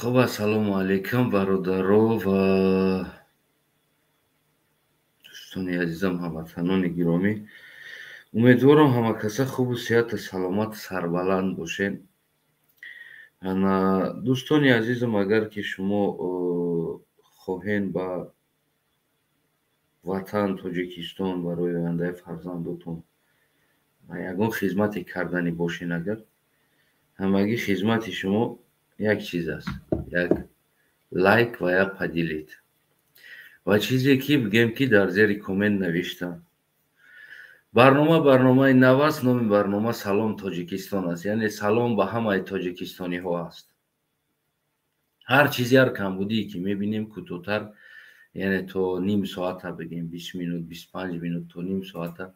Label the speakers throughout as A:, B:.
A: Хуб, ассалому алайкум, бародаро ва дӯстони азизам, ҳамватанони гиромӣ. Умедворам, ҳама каса хубу сеҳату саломату сарбаланд бошед. Ана, дӯстони азизам, агар ки шумо хоҳен ба ватан Тоҷикистон барои ояндаи фарзандотон ягон хизмате карданӣ бошен, агар ҳамагӣ хизмати шумо як чиз аст: як лайк ва як поделить ва чизе ки бигем, ки дар зери коммент навиштам. Барнома барномаи нав аст. Номи барнома «Салом, Тоҷикистон» аст, яъне салом ба ҳамаи тоҷикистониҳо аст. Ҳар чизе, ҳар камбудие ки мебинем, кӯтоҳтар, яъне то ним соата, бигем 20 минут, 25 минут, то ним соата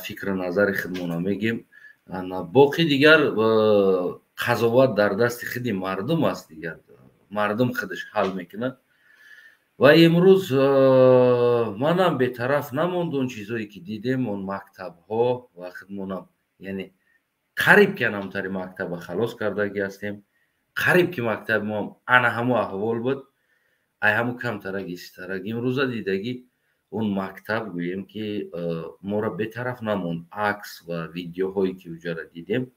A: фикру назари худмона мегем. Боқӣ дигар қазоват дар дасти худи мардум аст, дигар мардум худаш ҳал мекунад. Ва имрӯз манам бетараф намонд. Он чизое ки дидем, он мактабҳо, ва худмонам, яъне қариб ки анамтари мактаба халос кардагӣ ҳастем, қариб ки мактаби моам ана ҳамо аҳвол буд, ай ҳамо камтарак истарак. Имрӯза дидагӣ он мактаб, гӯем ки моро бетараф намонд. Акс ва видеоҳое ки уҷара дидем,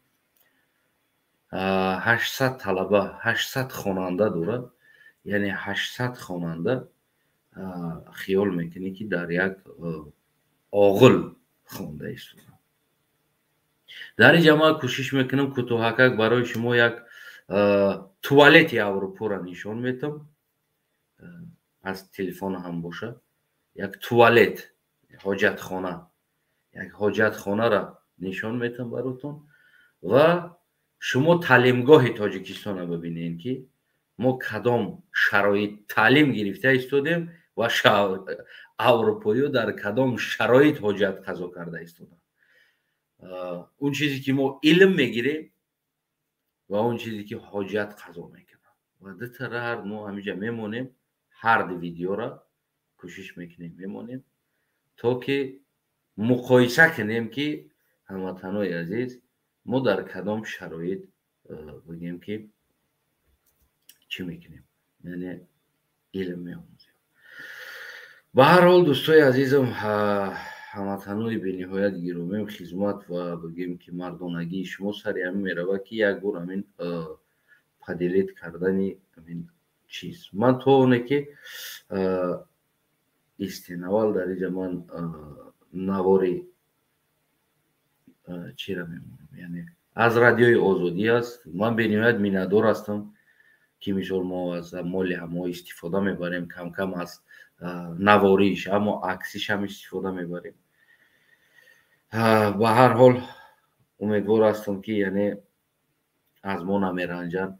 A: 800 талаба, 800 хонанда дорад, яъне 800 хонанда. Хиёл мекунӣ, ки дар як оғил хонда истодам. Дар ин ҷа ман кӯшиш мекунам, кӯтоҳакак барои шумо як туалети Аврупоро нишон метам, аз телефон ҳам бошад, як туалет, ҳоҷатхона, як ҳоҷатхонаро нишон метам баротон ва шумо таълимгоҳи Тоҷикистонро бибинед, ки мо кадом шароит таълим гирифта истодем ва аврупоиё дар кадом шароит ҳоҷат қазо карда истоданд. Он чизе ки мо илм мегирем ва он чизе ки ҳоҷат қазо мекунанд, ва дутара ҳар мо ҳамиҷа мемонем, ҳар ду видеора кӯшиш мекунем, мемонем, то ки муқоиса кунем, ки ҳамватанои азиз, мо дар кадом шароит, бигем ки, чӣ мекунем, яъне илм меомӯзем. Ба ҳар ҳол, дӯстои азизам, ҳамватанои бениҳоят гиромиам, хизмат ва бигем ки мардонагии шумо сари ҳамин меравад, ки як бор ҳамин поделить кардани ҳамин чиз. Ман то оне ки истинавал дар инҷа ман навори чира мемонам, яъне аз Радиои Озодӣ аст. Ман бениҳоят миннатдор ҳастам, ки мисол мо аз моли ҳамо истифода мебарем, камкам аз навориш, аммо аксиш ҳам истифода мебарем. Ба ҳар ҳол, умедвор ҳастам, ки яъне аз мо намеранҷанд,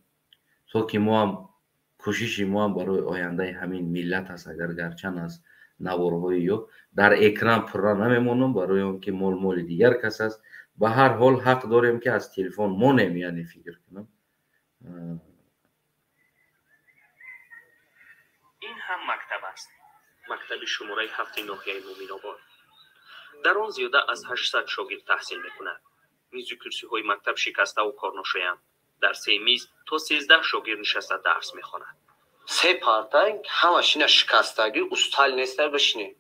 A: то ки моам кӯшиши моам барои ояндаи ҳамин миллат аст. Агар гарчанд аз наворҳои ё дар экран пурра намемонам, барои он ки мол моли дигар кас аст. Ба ҳар ҳол, ҳақ дорем, ки аз телефон монем, яъне фикр кунам.
B: Ин ҳам мактаб аст, мактаби шумораи ҳафти ноҳияи Муминобод. Дар он зиёда аз 800 шогирд таҳсил мекунад. Мизу курсиҳои мактаб шикаставу корношоянд. Дар се миз то 13 шогирд нишаста дарс мехонад.
C: Се парта ҳамашина шикастагӣ, устал неста бишинем.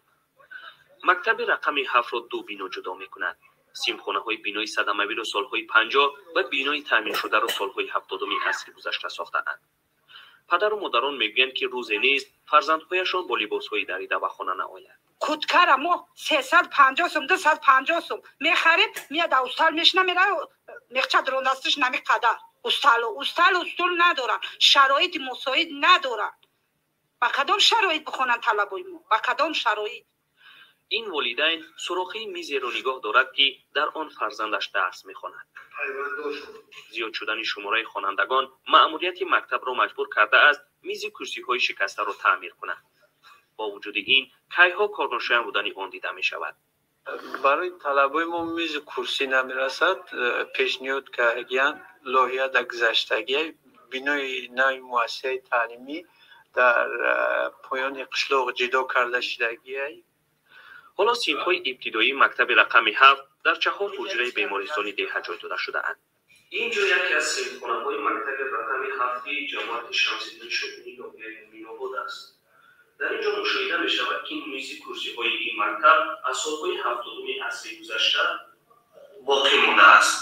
B: Мактаби рақами ҳафтро ду бино ҷудо мекунад. Симхонаҳои бинои садамавиро солҳои 50 ва бинои таъмиршударо солҳои 70-уми асри гузашта сохтаанд. Падару модарон мегӯянд, ки рӯзе нест, фарзандҳояшон бо либосҳои дарида ба хона наояд.
D: Куткара мо 350 сум, 250 сум мехарем, меяд, устал мешина, мера, мехча дрондастиш намиқадар. Усталу усталу стул надоранд, шароити мусоид надоранд. Ба кадом шароит бихонанд талабои мо, ба кадом шароит?
B: Ин волидайн сурохии мизеро нигоҳ дорад, ки дар он фарзандаш дарс мехонад. Зиёд шудани шумораи хонандагон маъмурияти мактабро маҷбур кардааст, мизи курсиҳои шикастаро таъмир кунад. Бо вуҷуди ин, кайҳо корношоям будани он дида мешавад.
E: Барои талабои мо мизу курсӣ намерасад. Пешниҳод кардагиянд, лоиҳа дар гузаштагия. Бинои нави муассисаи таълимӣ дар поёни қишлоқ ҷидо карда шудагия.
B: Ҳоло синфҳои ибтидоии мактаби рақами ҳафт дар чаҳор ҳуҷраи бемористони деҳа ҷой дода шудаанд. Ин ҷо яке аз синфхонаҳои мактаби рақами ҳафти ҷамоати Шамсиддин Шоҳинӣ ноҳияи Муминобод аст. Дар ин ҷо мушоҳида мешавад, ки мизи курсиҳои ин мактаб аз солҳои 70-уми асри гузашта боқӣ мондааст.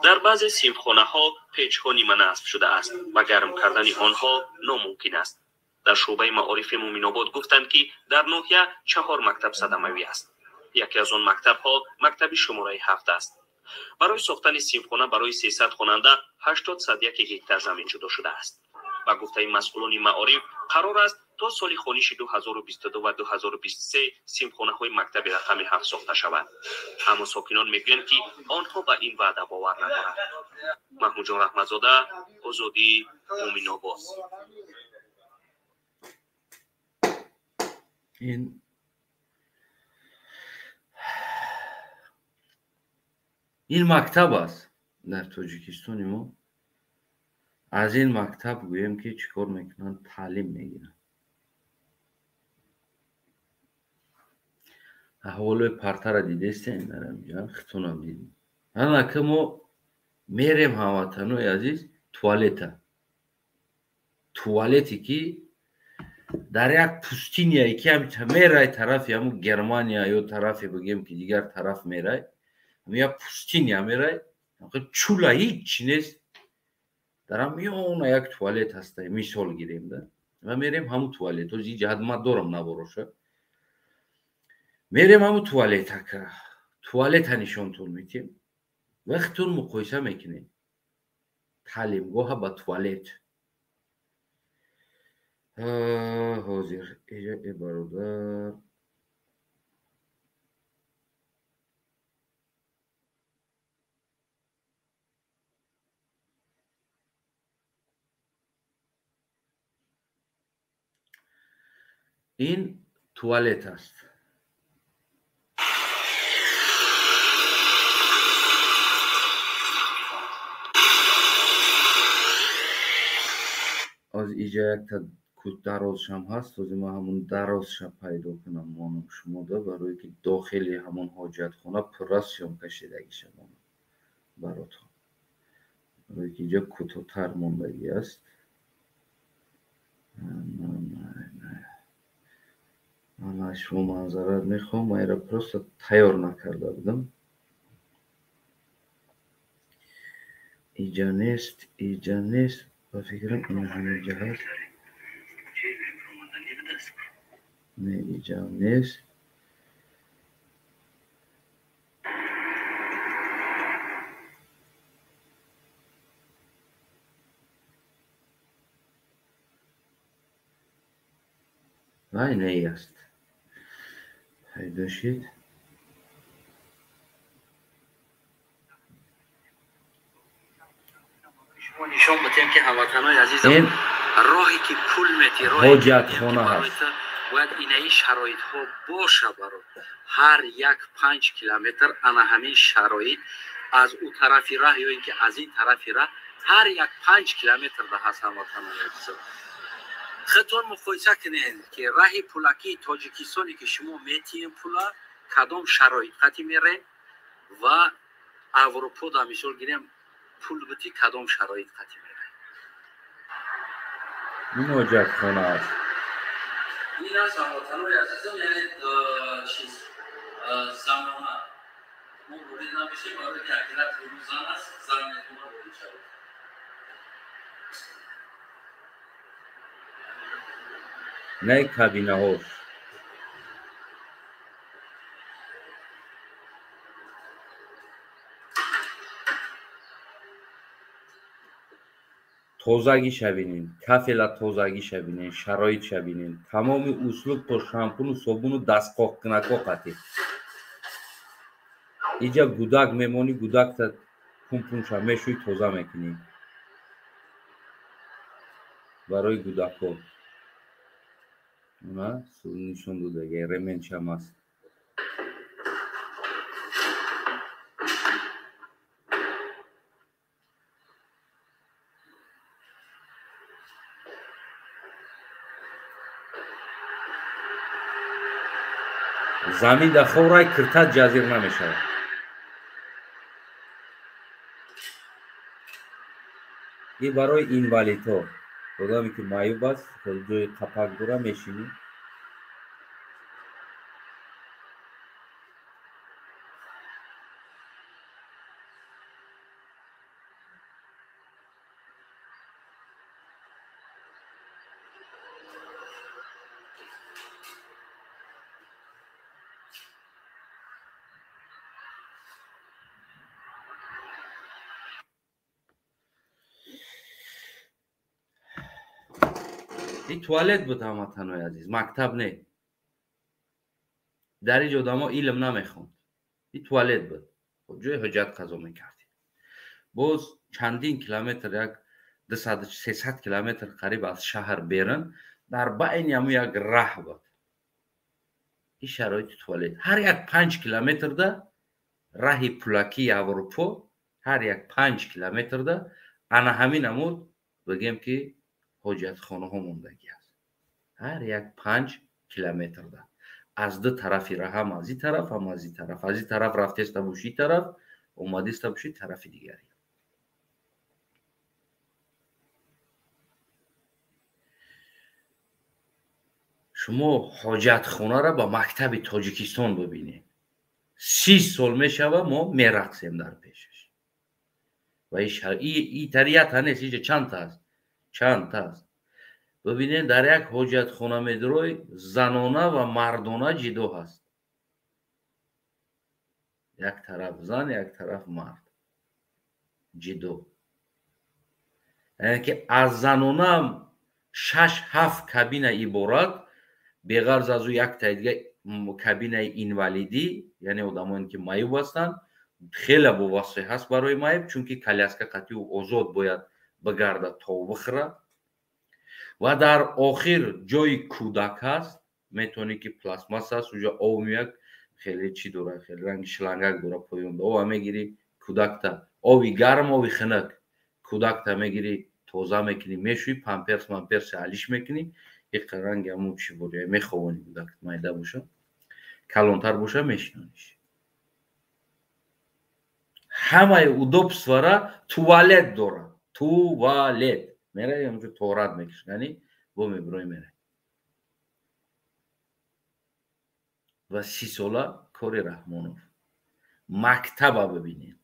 B: Дар баъзе синфхонаҳо печҳо ниманасб шудааст ва гарм кардани онҳо номумкин аст. Дар шӯъбаи маорифи Муминобод гуфтанд, ки дар ноҳия 4 мактаб садамавӣ аст. Яке аз он мактабҳо мактаби шумораи 7 аст. Барои сохтани синфхона барои 300 хонанда 81 гектар замин ҷудо шудааст. Ба гуфтаи масъулони маориф, қарор аст то соли хониши 2022 ва 2023 синфхонаҳои мактаби рақами 7 сохта шавад. Аммо сокинон мегӯянд, ки онҳо ба ин ваъда бовар надоранд. Маҳмудҷон Раҳматзода, Озодӣ, Муминобод.
A: Ин мактаб аст дар Тоҷикистони мо. Аз ин мактаб гӯем, ки чӣ кор мекунанд, таълим мегиранд. Аҳволои партара дидестем дар ҳаминҷо, хитонам дидем. Анака мо мерем, ҳамватанои азиз, туалета. Туалете ки дар як пустиняе ки мерай тарафи ҳамун Германия ё тарафе бигем ки дигар тараф мерай, як пустиня мерай, чула ҳеҷ нест. Дар ҳамёна як туалет ҳаста, мисол гирем да. Ва мерем ҳамун туалет. Ҳози ин ҷиҳат ман дорам навороша. Мерем ҳамун туалетака. Туалета нишонтон метем. Вақтон муқоиса мекунем. Таълимгоҳа ба туалет. Ҳозир иҷа э бародар. Ин туалет аст. Аз иҷа якта дарозшам ҳаст, ҳозир ман ҳамун дарозша пайдо кунам монам шумода, барое ки дохили ҳамон ҳоҷатхона пурра съёмка шидагиша монам баротон. Барое ки иҷа кӯтоҳтар мондагӣ аст. Ман аз шумо манзарат мехоҳам, ман инро просто тайёр накарда будам. Иҷа нест, иҷа нест, ба фикрам ин ҳаминҷа ҳаст. Не, иҷа нест. Вай не аст. Пайдо шид.
F: Шумо нишон бидем, ки ҳамватанои азизам, роҳе ки пул мети, роҳе
A: ҳоҷатхона ҳаст.
F: Бояд инаи шароитҳо боша баро. Ҳар як 5 километр ана ҳамин шароит аз ӯ тарафи раҳ ё ин ки аз ин тарафи раҳ ҳар як 5 километр да ҳаст, ҳамватанои азизам. Худтон муқоиса кунед, ки раҳи пулакии Тоҷикистоне ки шумо метиҳем пула, кадом шароит қати мерем ва Аврупо да мисол гирем пул бити кадом шароит қати мерем.
A: Ин ҳоҷатхона аст.
F: Ин аст, ҳамватанои азизам, яъне чиз замона. Мо ворид намешем, барои ки акират зан аст, зан метавонад ворид шавад.
A: Не кабинаҳош. Тозагиша бинем, кафела тозагиша бинем, шароитша бинем, тамоми услуб то шампуну собуну дастқоқкунако қатӣ. Иҷа гудак мемонӣ, гудакта пунпунша мешӯй, тоза мекунӣ. Барои гудакҳо. Она нишон додаги ременчам аст. Замин дар ховрай киртат ҷазир намешавад. Ин барои инвалидҳо, одаме ки маъюб аст, ҷои қапак дора, мешинӣ. Ин туалет буд, ҳамватанои азиз, мактаб не. Дар ин ҷо одамо илм намехонд. Ин туалет буд, ҷои ҳуҷҷат қазо мекардем. Боз чандин километр, як 200-300 километр қариб аз шаҳр берун, дар байни ҳамун як раҳ буд. Ин шароити туалет. Ҳар як 5 километрда раҳи пулакии Аврупо, ҳар як 5 километрда ана ҳамин амуд, бигем ки, ҳоҷатхонаҳо мондагӣ аст. Ҳар як 5 километрда аз ду тарафи раҳ, ҳам аз ин тараф, ҳам аз ин тараф. Аз ин тараф рафтеста боши ин тараф, омадиста боши тарафи дигари. Шумо ҳоҷатхонаро ба мактаби Тоҷикистон бибинед. 30 сол мешава, мо мерақсем дар пешаш. Ва ин тарията нест, инҷа чандта аст? Чандта аст. Бибинед, дар як ҳоҷатхона медрой, занона ва мардона ҷидо ҳаст. Як тараф зан, як тараф мард. Ҷидо. Яъне ки аз занонаам 6-7 кабина иборат, беғарз аз ӯ яктаи дига кабинаи инвалидӣ, яъне одамоне ки маъюб ҳастанд, хеле бовасеъ ҳаст барои маъюб, чунки коляска қатъи ӯ озод бояд бигардад то бихӯра. Ва дар охир ҷои кӯдак ҳаст, метавонӣ ки пластмасс аст, уҷа об меяд, хеле чӣ дора, хеле ранги шлангак дора, поёнда об мегирӣ, кӯдакта оби гарм, оби хунук, кӯдакта мегирӣ, тоза мекунӣ, мешӯӣ, памперс мамперси алиш мекунӣ, иқ ранги ҳамун чӣ буд, меховонӣ, кӯдак майда боша, калонтар боша, мешинониш. Ҳамаи удобствора туалет дорад. Туалет. Меравӣ ҳамонҷо тоҳорат мекашӣ, яъне бо мебирои меравӣ. Ва 30 сола кори Раҳмонов. Мактаба бибинед.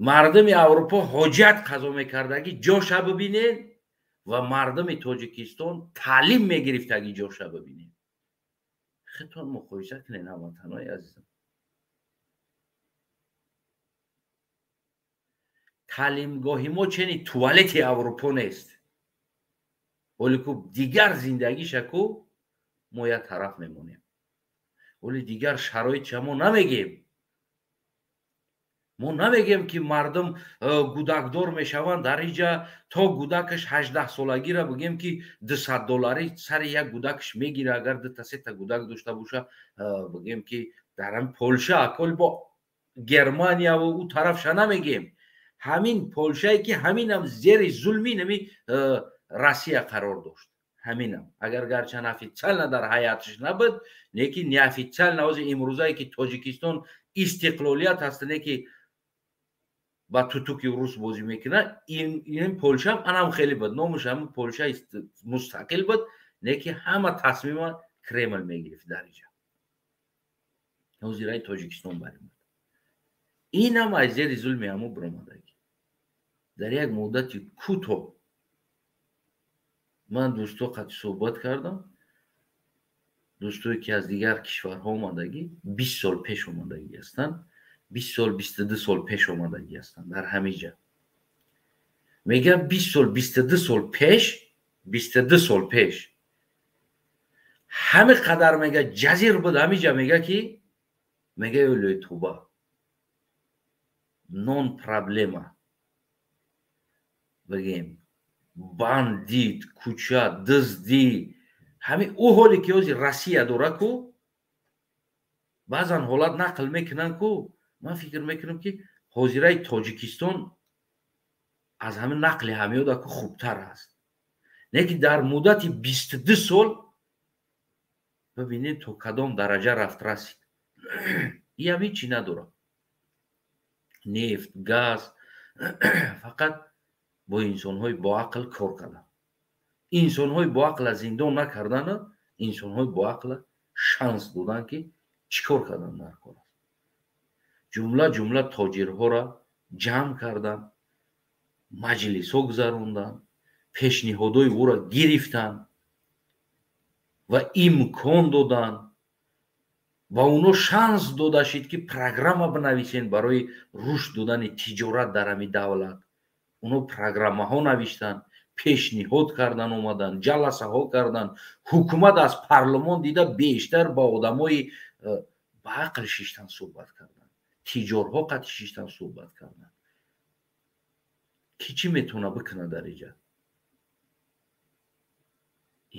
A: Мардуми Аврупо ҳоҷат қазо мекардагӣ ҷоша бибинед ва мардуми Тоҷикистон таълим мегирифтагӣ ҷоша бибинед. Худтон муқоиса кунед, ҳамватанои азизам. Таълимгоҳи мо чени туалети Аврупо нест. Оле ку дигар зиндагиша ку мо як тараф мемонем. Оле дигар шароитша мо намегем. Мо намегем ки мардум гудакдор мешаванд дар инҷа то гудакаш 18 солагира, бигем ки 200 доллари сари як гудакаш мегира, агар дута сета гудак дошта боша, бигем ки дар ҳамин Полша, акол бо Германия ва ӯ тарафша намегем. Ҳамин Полшае ки ҳаминам зери зулми нами Россия қарор дошт. Ҳаминам. Агар гарчанд официально дар ҳаяташ набуд, лекин неофициально ҳозир имрӯзае ки Тоҷикистон истиқлолият ҳаст, не ки ба тутуки рус бозӣ мекунад, ин Полшаам анам хеле буд. Номаш ҳамин Полша мустақил буд, не ки ҳама тасмима Кремл мегирифт дар инҷа. Ҳозираи Тоҷикистон баримад. Инам аз зери зулми ҳамо биромадагӣ. Дар як муддати кӯтоҳ ман дӯсто қатъи суҳбат кардам, дӯстое ки аз дигар кишварҳо омадагӣ, 20 сол пеш омадагӣ ҳастанд, 20 сол, 22 сол пеш омадагӣ ҳастанд дар ҳамин ҷа. Мегӯям 20 сол, 22 сол пеш, 22 сол пеш ҳамин қадар мега ҷазир буд ҳамин ҷа, мега ки мега ё лӯйтуба нон проблема, бигем бандит, кӯча, дуздӣ, ҳамин ӯ ҳоле ки ҳозир Россия дора ку, баъзан ҳолат нақл мекунанд ку, ман фикр мекунам ки ҳозираи Тоҷикистон аз ҳамин нақли ҳамиёда ку хубтар аст. Не ки дар муддати 22 сол бибинед то кадом дараҷа рафт расид. Ин ҳам ҳечи надорад. Нефт, газ, фақат Бо инсонҳои боақл кор кардан, инсонҳои боақла зиндон накардану инсонҳои боақла шанс додан, ки чӣ кор кардан дар кор аст. Ҷумла ҷумла тоҷирҳоро ҷамъ кардан, маҷлисҳо гузарондан, пешниҳодҳои ӯро гирифтан ва имкон додан ва оно шанс дода шид, ки программа бинависен барои рушд додани тиҷорат дар ҳамин давлат. Оно программаҳо навиштанд, пешниҳод кардан, омадан, ҷаласаҳо кардан. Ҳукумат аз парлумон дида бештар ба одамои ба ақл шиштан суҳбат кардан, тиҷорҳо қатъи шиштан суҳбат кардан, ки чӣ метавона бикунад дар иҷа.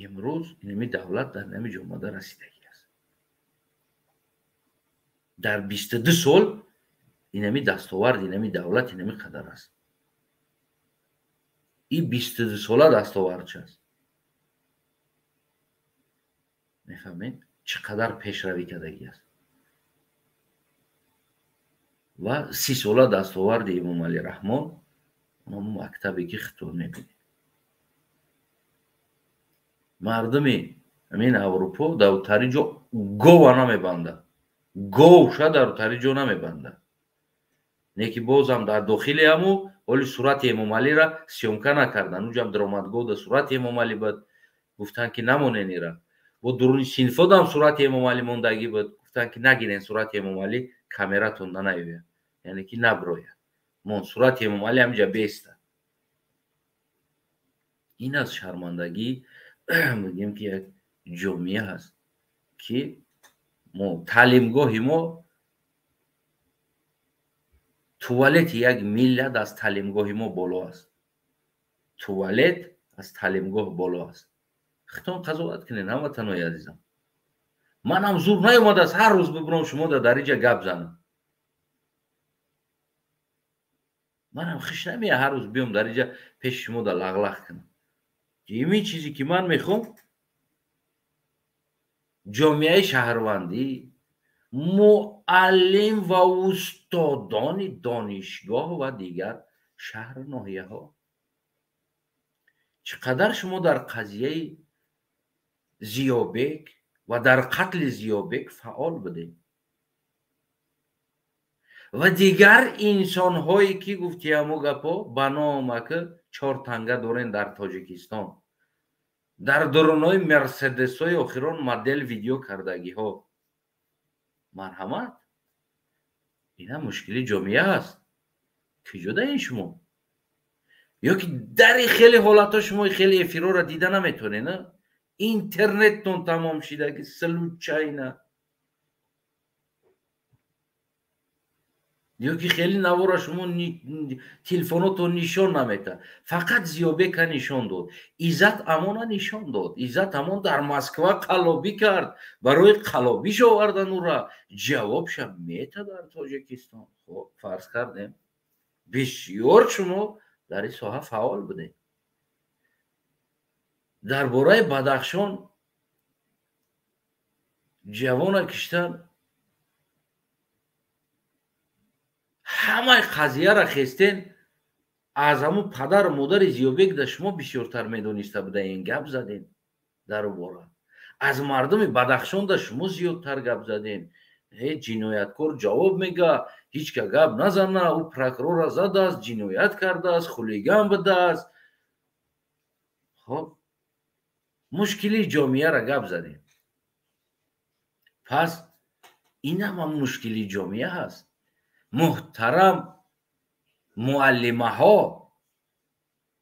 A: Имрӯз инами давлат дар инами ҷо омада расидагӣ аст. Дар 22 сол инами дастовард инами давлат инами қадар аст. И 22 сола дастовардш аст. Мефаҳмед, чӣ қадар пешравӣ кардагӣ аст. Ва 30 сола дастоварди Эмомалӣ Раҳмон он мактабе, ки хитоб мебинед. Мардуми ҳамин Аврупо дар тари ҷо гова намебандад, говша дар тари ҷо намебандад, не ки бозам дар дохили ҳаму ҳоли сурати Эмомалира съёмка накардан. Уҷам даромадгоҳ да сурати Эмомалӣ буд, гуфтанд, ки намонен ира. Бо дуруни синфодам сурати Эмомалӣ мондагӣ буд, гуфтанд, ки нагирен сурати Эмомалӣ, камератон нанаёяд, яъне ки наброяд. Мон сурати Эмомалӣ ҳамиҷа беста. Ин аз шармандагӣ мегӯем, ки як ҷомеа ҳаст, ки мо таълимгоҳи мо, туалети як миллат аз таълимгоҳи мо боло аст, туалет аз таълимгоҳ боло аст. Хитон қазоват кунед, ҳамватанои азизам. Манам зур наёмадааст ҳар рӯз бибурам шумо дар иҷа гап занам. Манам хиш намея ҳар рӯз биём дар иҷа пеши шумо да лағлағ кунам. Ими чизе, ки ман мехоҳам, ҷомеаи шаҳрвандӣ, муаллим ва устодони донишгоҳ ва дигар шаҳру ноҳияҳо, чӣ қадар шумо дар қазияи Зиёбек ва дар қатли Зиёбек фаъол будем ва дигар инсонҳое, ки гуфти ҳамо гапо ба номаки чор танга дорен дар Тоҷикистон, дар дурунои мерседесҳои охирон модел видео кардагиҳо, марҳамат. Ина мушкили ҷомеа аст. Куҷо даин шумо? Ё ки дари хеле ҳолатҳо шумо хеле эфирҳоро дида наметонед, на интернеттон тамом шидаги случайно, ё ки хеле навора шумо телефонотон нишон намета. Фақат Зиёбека нишон дод, Иззат Амона нишон дод. Иззат Амон дар Москва қалобӣ кард, барои қалобиш овардан ӯра, ҷавобша мета дар Тоҷикистон. Хоб, фарз кардем, бисёр шумо дар ин соҳа фаъол будед. Дар бораи Бадахшон ҷавона киштан, ҳамаи қазияра хестен, аз ҳамун падару модари Зиёбек да шумо бисёртар медониста будаен, гап заден дар бора. Аз мардуми Бадахшон да шумо зиёдтар гап заден. Ҷинояткор ҷавоб мега, ҳеҷ ка гап назана, ӯ прокурорра задааст, ҷиноят кардааст, хулиган будааст. Хоб, мушкилии ҷомеаро гап задем. Пас ин ҳама мушкилии ҷомеа ҳаст. Муҳтарам муаллимаҳо,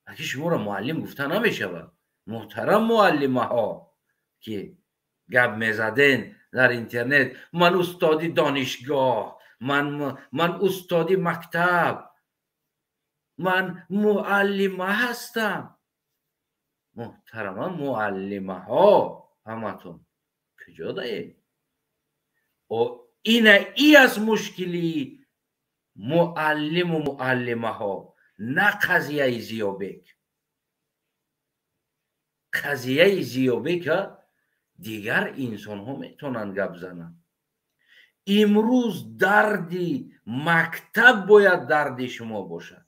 A: аки шуморо муаллим гуфта намешавад, муҳтарам муаллимаҳо, ки гап мезаден дар интернет, ман устоди донишгоҳ, ман устоди мактаб, ман муаллима ҳастам. Муҳтарама муаллимаҳо, ҳаматон куҷо даед? Ина и аст мушкилии муаллиму муаллимаҳо, на қазияи Зиёбек. Қазияи Зиёбека дигар инсонҳо метавонанд гап зананд. Имрӯз дарди мактаб бояд дарди шумо бошад.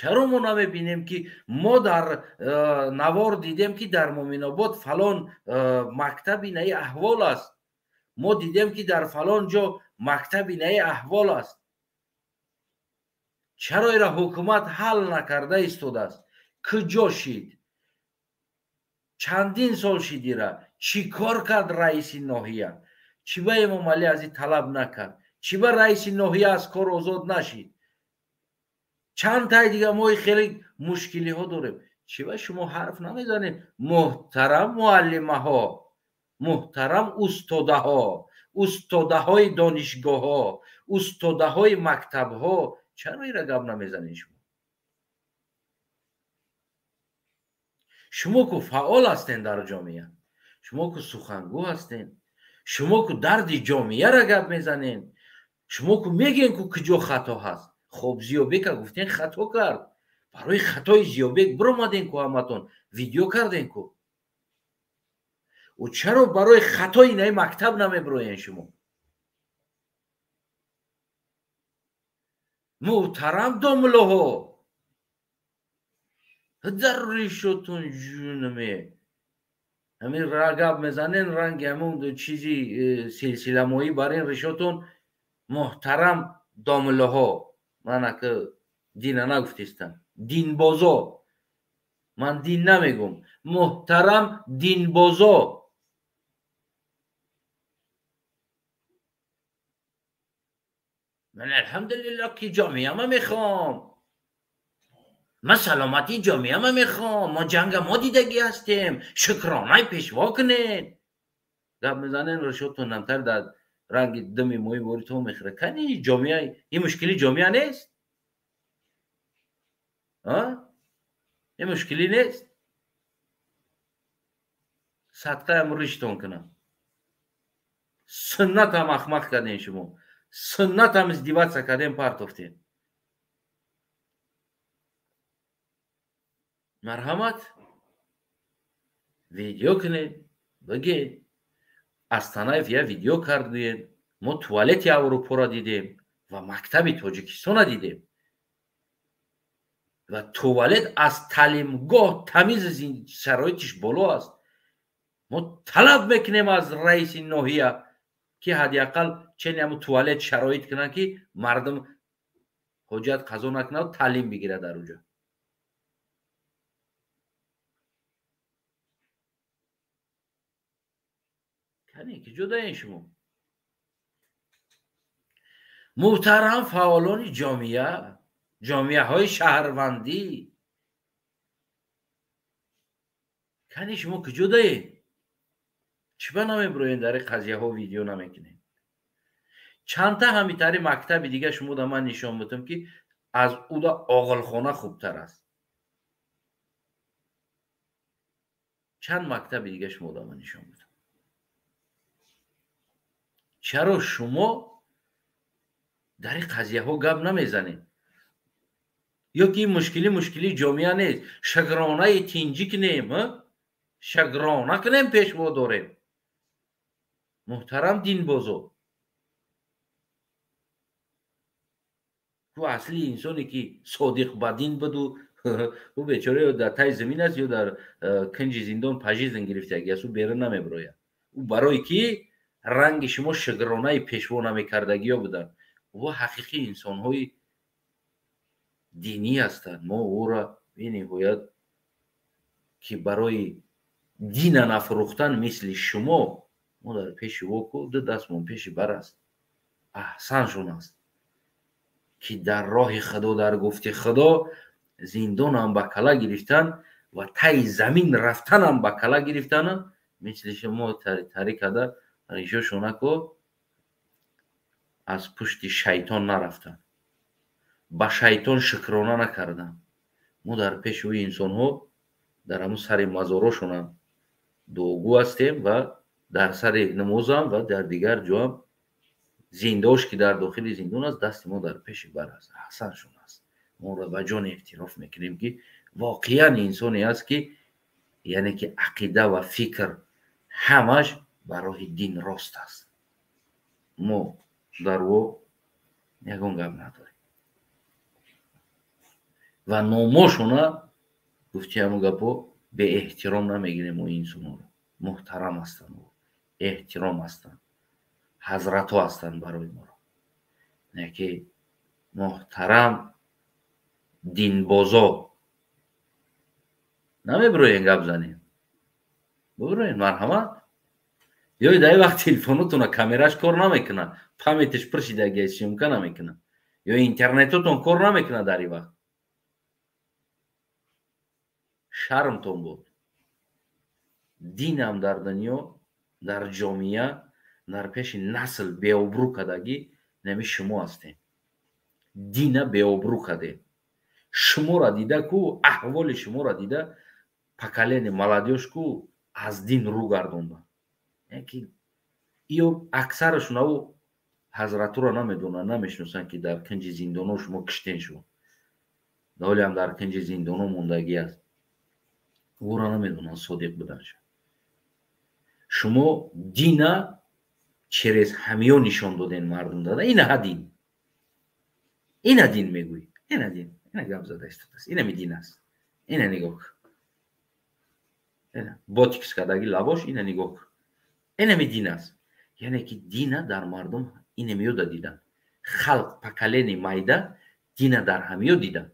A: Чаро мо намебинем, ки мо дар навор дидем, ки дар Муъминобод фалон мактаб инаи аҳвол аст, мо дидем, ки дар фалон ҷо мактаб инаи аҳвол аст. Чаро ира ҳукумат ҳал накарда истодааст? Куҷо шид? Чандин сол шид ира? Чӣ кор кард раиси ноҳия? Чӣ ба Эмомалӣ аз ин талаб накард? Чӣ ба раиси ноҳия аз кор озод нашид? Чанд тай дига мо хеле мушкилиҳо дорем. Чӣ ба шумо ҳарф намезанед? Муҳтарам муаллимаҳо, муҳтарам устодаҳо, устодаҳои донишгоҳҳо, устодаҳои мактабҳо, чаро ира гап намезанед шумо? Шумо ку фаъол ҳастен дар ҷомеа, шумо ку сухангӯ ҳастен, шумо ку дарди ҷомеаро гап мезанед, шумо ку мегӯен ку куҷо хато ҳаст. Хоб, Зиёбека гуфтен хато кард. Барои хатои Зиёбек биромаден ку, ҳаматон видео карден ку. Ӯ чаро барои хатои инаи мактаб намебироен шумо? Муҳтарам домлоҳо, дар ришотон ҷунаме ҳамин гап мезанен, ранги ҳамон чизи силсиламоӣ бар ин ришотон. Муҳтарам домлоҳо, ман ака дина нагуфтистам, динбозо, ман дин намегум, муҳтарам динбозо, ман алҳамдулиллоҳ ки ҷомеама мехоҳам, ман саломатии ҷомеама мехоҳам, мо ҷанга мо дидагӣ ҳастем, шукронаи пешво кунед. Гап мезанен, ришотон намтар дар ранги думи моҳи вори то мехӯрад. Кани ҷомеа, ин мушкили ҷомеа нест? Ин мушкилӣ нест? Садқаям риштон кунам. Суннатам ахмақ кардем шумо. Суннатам издеваться кардем, партофтем. Марҳамат, видео кунед, бигед. Астанаев я видео кард, гӯед. Мо туалети Аврупоро дидем ва мактаби Тоҷикистона дидем. Ва туалет аз таълимгоҳ тамиз, шароитиш боло аст. Мо талаб мекунем аз раиси ноҳия, ки ҳадди ақал чени ҳамун туалет шароит кунанд, ки мардум ҳоҷат қазо накунад, таълим бигирад дар уҷо. Кани куҷо даен шумо? Муҳтарам фаъолони ҷомеа, ҷомеаҳои шаҳрвандӣ, кани шумо куҷо даед? Чӣ ба намебироен дар ин қазияҳо видео намекунед? Чандта ҳамитари мактаби дига шумо да ман нишон будам, ки аз уда оғилхона хубтар аст. Чанд мактаби дига шумо да ман нишон будам. Чаро шумо дар ин қазияҳо гап намезанед? Ё ки ин мушкилӣ мушкилии ҷомеа нест? Шукронаи тинҷӣ кунем, шукрона кунем, пешво дорем. Муҳтарам динбозо, ку асли инсоне ки содиқ ба дин буду, ӯ бечора ё дар таи замин аст, ё дар кунҷи зиндон пажизн гирифтагӣ аст, ӯ берун намебирояд. Ӯ барое ки ранги шумо шукронаи пешво намекардагиё буданд. Ӯ ҳақиқӣ инсонҳои динӣ ҳастанд. Мо ӯро бениҳоят ки барои дина нафурӯхтан мисли шумо, мо дар пеши ӯ ку ду дастмон пеши бар аст. Аҳсаншон аст, ки дар роҳи Худо, дар гуфти Худо зиндонам ба кала гирифтан ва таи замин рафтанам ба кала гирифтан, мисли шумо тари карда ришошонако аз пушти шайтон нарафтан, ба шайтон шукрона накардан. Мо дар пеши ӯ инсонҳо дар ҳамун сари мазорошонам дуогӯ ҳастем ва дар сари намозам ва дар дигар ҷоам зиндош ки дар дохили зиндон аст, дасти мо дар пеши бар аст. Аҳсаншон аст. Моро ба ҷон эътироф мекунем, ки воқеан инсоне аст, ки яъне ки ақида ва фикр ҳамаш ба роҳи дин рост аст. Мо дар ӯ ягон гап надорем. Ва номошона гуфти ҳамун гапо беэҳтиром намегирем мо инсонҳоро. Муҳтарам ҳастанд, эҳтиром ҳастанд, ҳазратҳо ҳастанд барои моро. Не ки муҳтарам динбозо намебироен гап занем. Бибироен, марҳамат. Ё дар вақт телефонотона камераш кор намекунад, памяташ пур шидаги, съёмка намекунад, ё интернетотон кор намекунад дар ин вақт. Шармтон буд. Динам дар дунё, дар ҷомеа, дар пеши насл беобрӯ кардагӣ нами шумо ҳастем. Дина беобрӯ кардем. Шуморо дида ку, аҳволи шуморо дида, поколение молодёж ку аз дин рӯ гардонданд. Яки ё аксарашон ав ҳазратуро намедонанд, намешиносанд, ки дар кунҷи зиндоно шумо киштен шуд. Ҳолиам дар кунҷи зиндоно мондагӣ аст. Ӯро намедонанд содиқ буданша. Шумо дина через ҳамиё нишон доден мардум дада. Ина ҳа дин. Ина дин мегӯӣ. Ина дин. Ина гап зада истодааст. Инами дин аст. Ина нигоҳ кун. Ина ботикс кардаги лабош, ина нигоҳ кун. Инами дин аст. Яъне ки дина дар мардум инамиёда дидан. Халқ поколение майда дина дар ҳамиё дидан.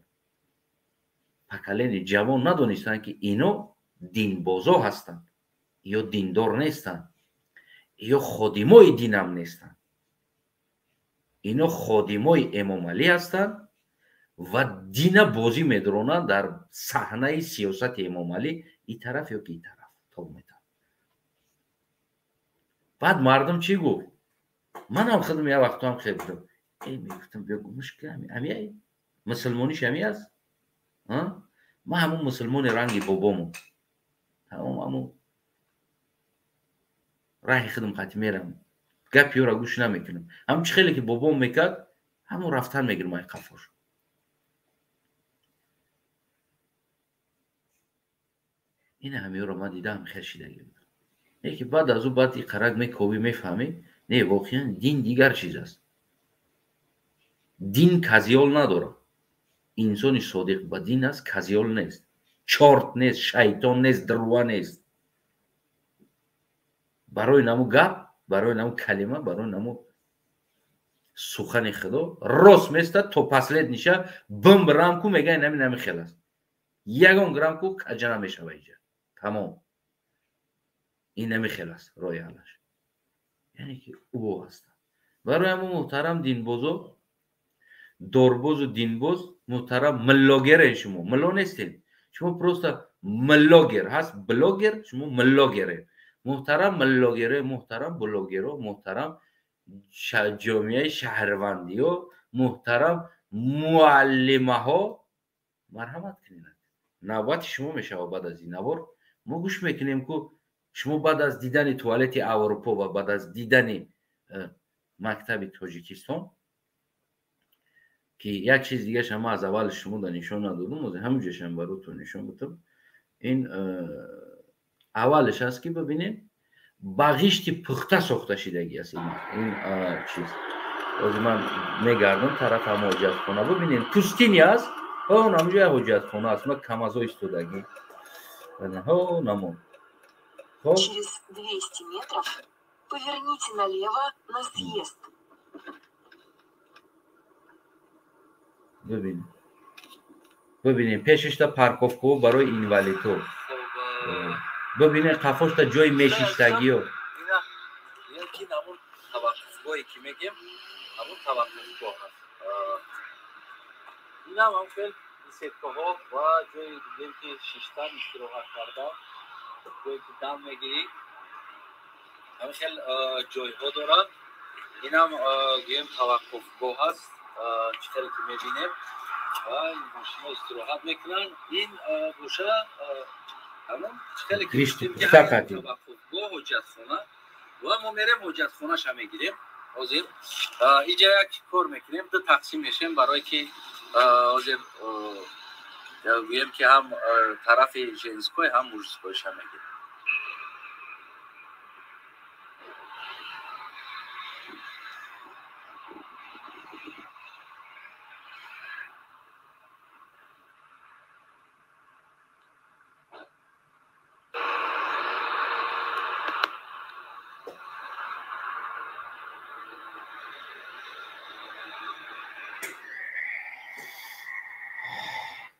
A: Поколение ҷавон надонистанд, ки ино динбозо ҳастанд, ё диндор нестанд, ё ходимои динам нестанд. Ино ходимои Эмомалӣ ҳастанд ва дина бозӣ медаронанд дар саҳнаи сиёсати Эмомалӣ, и тараф ё ки и тараф тоб метавад. Баъд мардум чӣ гуфт? Манам худам як вақтам хел будам. Мегуфтам, биё гумш ки ами мусулмониш ами аст? Ман ҳамун мусулмони ранги бобому. Ҳамун раҳи худам қати мерам. Гапи ёро гӯш намекунам. Ҳамун чӣ хеле ки бобом мекард, ҳамун рафтан мегирам ай қафош. Ина ҳамиёро ман дидам, хел шидагӣ будам. Не ки баъд аз ӯ баъд иқарак мековӣ, мефаҳмӣ, не, воқеан дин дигар чиз аст. Дин казиёл надорад. Инсони содиқ ба дин аст, казиёл нест, чорт нест, шайтон нест, дурва нест. Барои наму гап, барои наму калима, барои наму сухани Худо рост местад то последниша бимбирам ку мегӯяд нами нами хел аст. Ягон грамм ку каҷа намешава иҷа. Тамом. Ин нами хел аст роҳи ҳаллаш. Яъне ки ӯ ҳастанд. Барои ҳамун муҳтарам динбозо, дорбозу динбоз, муҳтарам миллогере шумо. Милло нестед. Шумо просто миллогер ҳаст, блогер, шумо миллогере. Муҳтарам миллогере, муҳтарам блогеро, муҳтарам ҷомеаи шаҳрвандиё, муҳтарам муаллимаҳо, марҳамат кунед. Навбати шумо мешавад баъд аз ин навор. Мо гӯш мекунем ку шумо баъд аз дидани туалети Аврупо ва баъд аз дидани мактаби Тоҷикистон, ки як чиз дигаша ман аз аввал шумо да нишон надодум, ҳозир ҳамун ҷошам баротон нишон будам. Ин аввалаш аст ки бибинем ба ғишти пухта сохта шидагӣ аст ин чиз. Ҳозир ман мегардам тараф ҳама ҳоҷатхона. Бибинем пустини аст, он ҳамунҷо як ҳоҷатхона аст. Ман камазо истодагӣ. Ҳо намон. Хоб.
G: Через 200 метров поверните налево на съезд.
A: Бибинем. Бибинем пешишта парковкаҳо барои инвалидҳо. Бибинем қафошта ҷои мешиштагиё.
F: Яки намун таваққуфгоҳе ки мегем, ҳамун таваққуфгоҳ аст. Инам ҳам хел беседкаҳо ва ҷои дигем ки шиштан, истироҳат кардан, ҷое ки дам мегирӣ, ҳамин хел ҷойҳо дорад. Инам гӯем таваққуфгоҳ аст, чӣ хеле ки мебинем ва мошино истироҳат мекунанд. Ин боша ҳамон чӣ хеле ки гуфтем ки таваққуфгоҳ, ҳоҷатхона, ва мо мерем ҳоҷатхонаша мегирем. Ҳозир иҷа як кор мекунем, ду тақсим мешем, барое ки ҳозир гӯем ки ҳам тарафи женской, ҳам мужскойша мегирем.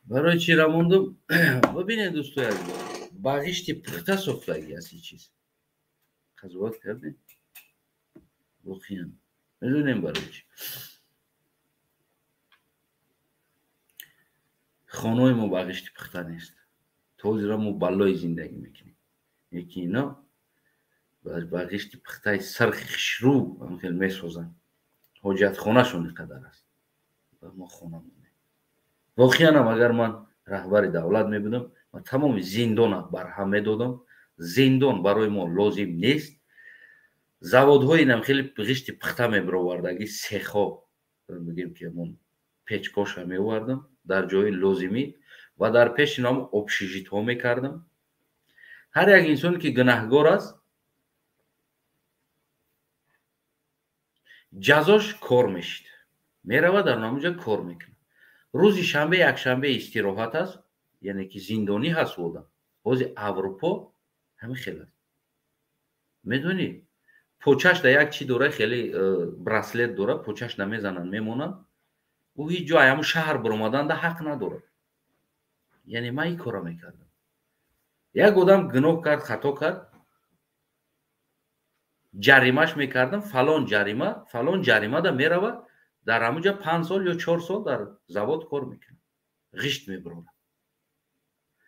A: Барои чӣ рамондум? Бибинед, дӯстои азиз, ба ғишти пухта сохтагӣ аст ин чиз. Қазоват кардем, воқеан медонем барои чӣ. Хонаҳои мо ба ғишти пухта нест. То ҳозира мо баллои зиндагӣ мекунем. Яки ино ба ғишти пухтаи сархи хушрӯ хел месозанд. Ҳоҷатхонашон ин қадар аст. Ва мо хона монем. Воқеанам агар ман раҳбари давлат мебудам, ман тамоми зиндона барҳам медодам. Зиндон барои мо лозим нест. Заводҳои инам хеле ғишти пухта мебировардагӣ, сехҳо, бигем ки ҳамон печкоша меовардам дар ҷои лозимӣ ва дар пеши нам общежитҳо мекардам. Ҳар як инсоне ки гунаҳгор аст, ҷазош кор мешид. Меравад дар намуҷа кор мекунад. Рӯзи шанбе, якшанбе истироҳат аст, яъне ки зиндонӣ ҳаст одам. Ҳозир Аврупо ҳамин хел аст. Медонӣ, почаш да як чӣ дора, хеле браслет дора, почаш намезананд, мемонанд. Ӯ ҳеҷ ҷо ҳамун шаҳр баромаданда ҳақ надорад. Яъне ман ин корро мекардам. Як одам гуноҳ кард, хато кард, ҷаримаш мекардам, фалон ҷарима, фалон ҷаримада меравад, дар ҳамунҷа 5 сол ё 4 сол дар завод кор мекунад, ғишт мебарорад.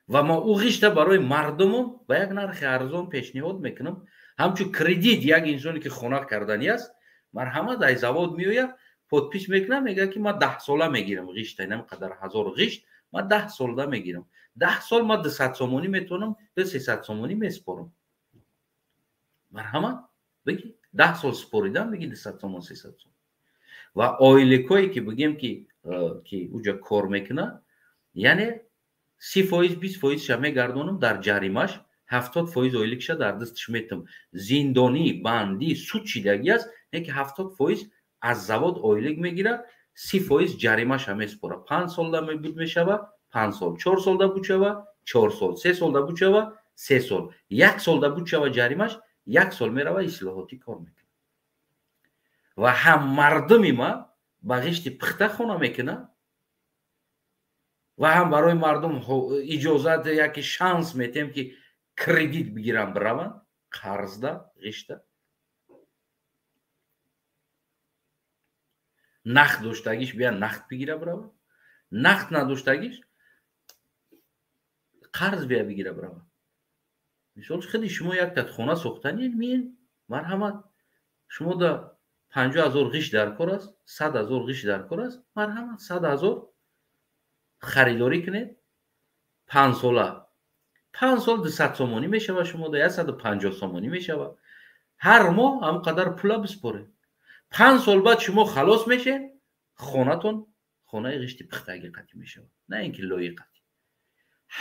A: Ва ма ӯ ғишта барои мардумон ба як нархи арзон пешниҳод мекунам. Ҳамчун кредит як инсоне ки хона карданӣ аст, марҳамат, ай завод меояд, подпис мекунад, мегӯяд ки ман 10 сола мегирам ғишта, инам қадар ҳазор ғишт ман 10 солда мегирам. 10 сол ман 200 сомонӣ метавонам, 300 сомонӣ месупорам. Марҳамат, бигӣ 10 сол супоридам, бигӣ 200 сомон, 300 сомон. Ва ойликое ки бигем ки уҷа кор мекунад, яъне 30%, 20%-ша мегардонам дар ҷаримаш, 70% ойликша дар дасташ метам. Зиндонӣ, бандӣ, суд шидагӣ аст, не ки 70% аз завод ойлик мегирад, 30% ҷаримаша месупорад. 5 солда буд мешава, 5 сол, 4 солда буд шава, 4 сол, 3 солда буд шава, 3 сол, 1 солда буд шава ҷаримаш, 1 сол мерава ислоҳотӣ кор мекунад. Ва ҳам мардуми ма ба ғишти пухта хона мекунад ва ҳам барои мардум иҷозат яки шанс метем ки кредит бигиранд, бираванд қарзда, ғишта. Нақд доштагиш бия нақд бигира бирава, нақд надоштагиш қарз бия бигира бирава. Мисол худи шумо якта хона сохтанед, миен, марҳамат, шумо да 50 000 ғишт дар кор аст, 100 000 ғишт дар кор аст, марҳамат, 100 000 харидорӣ кунед, 5 сола. 5 сол 200 сомонӣ мешава, шумо да 150 сомонӣ мешава. Ҳар моҳ ҳамон қадар пула биспоред. 5 сол баъд шумо халос мешед, хонатон хонаи ғишти пухтагӣ қатӣ мешавад, на ин ки лоиқ қатӣ.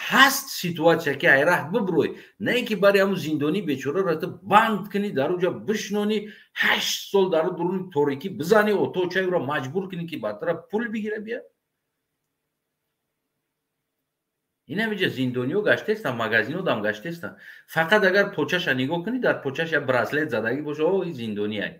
A: Ҳаст ситуатсия ки ай раҳ биброй, на ин ки бари ҳамун зиндонӣ бечораро ту банд кунӣ, дар уҷа бишнонӣ, 8 сол дар дуруни торикӣ бизанӣ, оточаеро маҷбур кунӣ ки баъдтара пул бигира бия. Ин ҳамиҷа зиндониҳо гаштаестанд, магазинҳо дам гаштаестанд. Фақат агар почаша нигоҳ кунӣ, дар почаш як браслет задагӣ боша, о, ин зиндонӣ ай.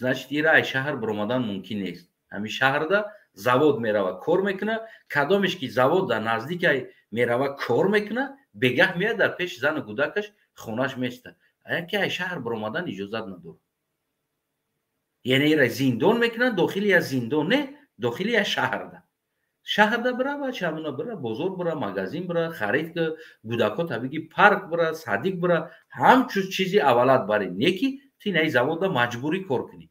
A: Значит, ира ай шаҳр баромадан мумкин нест. Ҳамин шаҳрда завод мерава, кор мекунад, кадомеш ки завод дар наздик ай мерава, кор мекунад, бегаҳ меяд дар пеши зану кӯдакаш хонаш места. Яке ай шаҳр баромадан иҷозат надорад. Яъне ира зиндон мекунанд, дохили я зиндон не, дохили я шаҳрда. Шаҳрда бирава, чамуна бира, бозор бира, магазин бира, харид ки, кӯдакҳо табиги парк бира, садик бира, ҳамчун чизи аввалат бари. Не ки ту ин ай заводда маҷбурӣ кор кунӣ.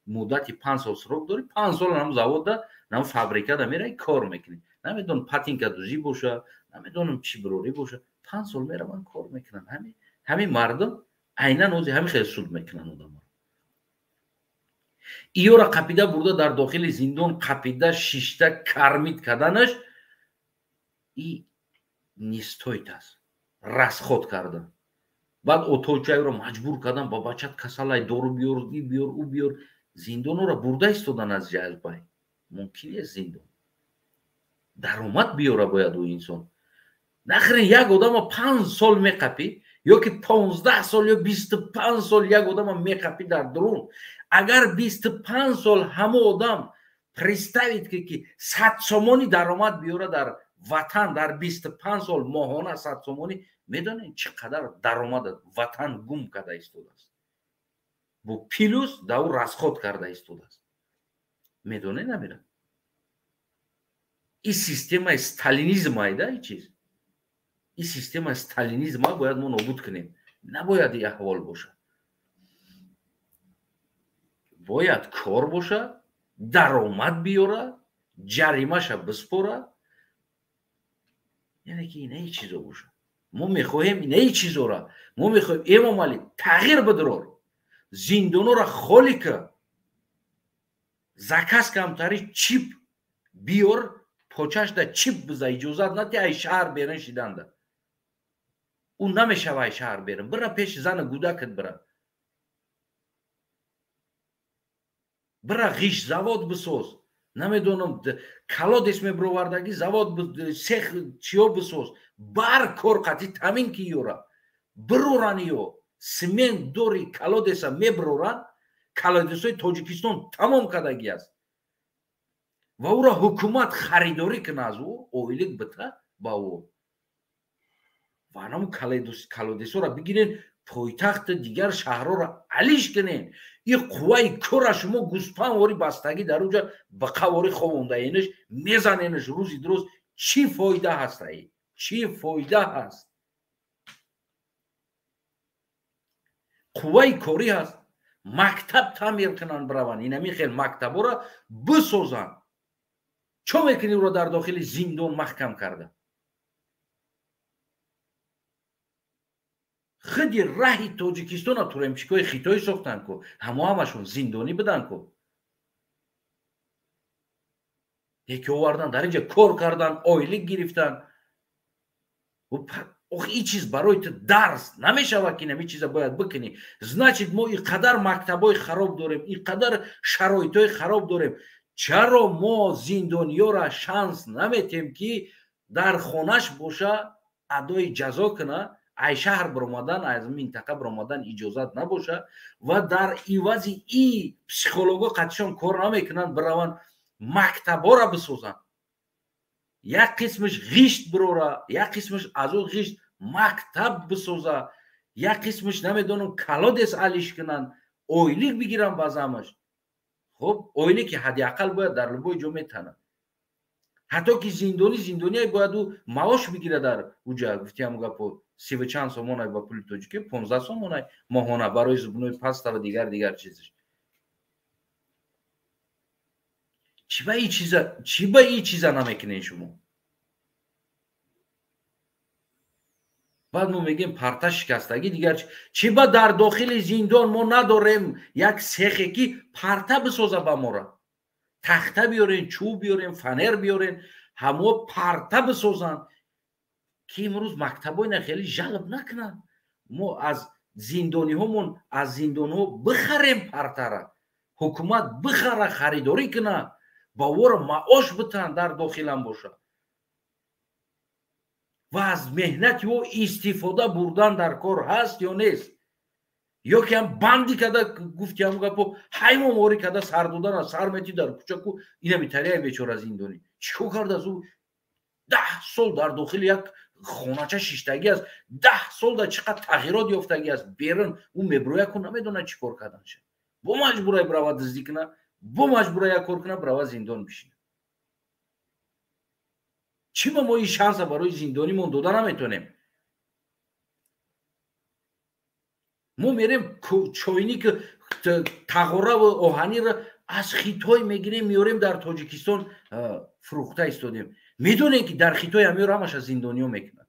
A: Муддати 5 сол срок дорӣ, 5 сол нам заводда, нам фабрикада мераи кор мекунӣ. Намедонам патинка дузӣ боша, намедонам чӣ бирорӣ боша, 5 сол мераванд кор мекунанд. Ҳамин мардум айнан ҳозир ҳамин хел суд мекунанд одамро. Иёра қапида бурда дар дохили зиндон қапида шишта кармид карданаш и не стоит аст. Расход кардан. Баъд оточаеро маҷбур кардан, ба бачат касалай, дору биёр, и биёр, ӯ биёр. Зиндонро бурда истодан аз ҷазбай. Мумкин нест зиндон. Даромад биёра бояд ӯ инсон. Нахрен як одама 5 сол меқапӣ, ё ки 15 сол ё 25 сол як одама меқапӣ дар дурун. Агар 25 сол ҳама одам Представить ки 100 сомонӣ даромад биёра дар ватан дар 25 сол моҳона 100 сомонӣ, медонед чӣ қадар даромад ватан гум карда истодааст, бо плюс да ӯ расход карда истодааст. Медонед намира? Ин системаи сталинизм айда, ин чиз, ин системаи сталинизма бояд мо нобуд кунем. Набояд ин аҳвол бошад. Бояд кор бошад, даромад биёра, ҷаримаша биспора, яъне ки инаи чизо бошад. Мо мехоҳем инаи чизора, мо мехоҳем Эмомалӣ тағйир бидирор, зиндонора холӣ ка, заказ камтари чип биёр, почашда чип биза, иҷозат нади ай шаҳр берун шиданда. Ӯ намешава ай шаҳр берун, бира пеши зани гудакат, бира бира ғиш завод бисоз, намедонам колодец мебировардагӣ завод, сех чиё бисоз, бар кор қатӣ тамин ки ёра бироран, ё симент дори колодеса мебироран. Колодесҳои Тоҷикистон тамом кардагӣ аст ва ӯро ҳукумат харидорӣ кунад, аз ӯ ойлик бита ба ӯ, ва анаму колодесҳоро бигирен, пойтахти дигар шаҳрҳоро алиш кунен. Ин қувваи кора шумо гӯспанвори бастагӣ дар уҷа ба қавори ховондаенаш мезаненаш рӯзи дуруст. Чӣ фоида ҳаст? Аи чӣ фоида ҳаст? Қувваи корӣ ҳаст, мактаб таъмир кунанд, бираванд инами хел мактабҳоро бисозанд. Чо мекунӣ ӯро дар дохили зиндон маҳкам карда? Худи раҳи Тоҷикистона туремчикҳои хитоӣ сохтанд ку, ҳамо ҳамашон зиндонӣ буданд ку, яке овардан дар инҷа кор кардан, ойлик гирифтан. Ох, ин чиз барои ту дарс намешавад ки ин чиза бояд бикунӣ. Значит, мо ин қадар мактабҳои хароб дорем, ин қадар шароитҳои хароб дорем, чаро мо зиндониёра шанс наметем ки дар хонаш боша, адои ҷазо куна, ай шаҳр биромадан, аз минтақа биромадан иҷозат набоша, ва дар ивази и психолого қатишон кор намекунанд, бираванд мактабҳоро бисозанд, як қисмаш ғишт бирора, як қисмаш аз ӯ ғишт мактаб бисоза, як қисмаш намедонам колодец алиш кунанд, ойлик бигиранд баъзамаш. Хуб, ойлики ҳадди ақал бояд дар любой ҷо метанад, ҳатто ки зиндонӣ зиндоние бояд ӯ маош бигирад дар уҷа. Гуфтиам гапо, сиву чанд сомонай ба пули тоҷикӣ, 15 сомонай моҳона барои зубной паста ва дигар дигар чизаш. Чӣ ба ин чиза намекунед шумо? Баъд мо мегӯем парта шикастагӣ дигар. Чӣ ба дар дохили зиндон мо надорем як сехе ки парта бисоза ба мора? Тахта биёрен, чӯб биёрен, фанер биёрен, ҳамо парта бисозанд, ки имрӯз мактабҳои на хеле жалб накунанд. Мо аз зиндониҳомон, аз зиндонҳо бихарем партара, ҳукумат бихара, харидорӣ кунад, ба ӯро маош битанд дар дохилам бошад ва аз меҳнати ӯ истифода бурдан дар кор ҳаст ё нест? Ё ки ҳам банди када, гуфти ҳам гапо, ҳаймонворӣ када сар додана, сар мети дар кӯчаку. Инам италияи бечора зиндонӣ чӣ кор кардааст? Ӯ 10 сол дар дохили як хонача шиштагӣ аст, 10 сол дар чӣ қадр тағйирот ёфтагӣ аст. Берун ӯ мебирояд ку намедонад чӣ кор карданша, бо маҷбурай бирава дуздӣ куна, бо маҷбура як кор куна, бирава зиндон бишина. Чӣ ба мо ин шанса барои зиндонимон дода наметонем? Мо мерем чойник, тағораву оҳаниро аз Хитой мегирем, меорем, дар Тоҷикистон фурӯхта истодем. Медонем ки дар Хитой ҳамиро ҳамаша зиндониё мекунанд.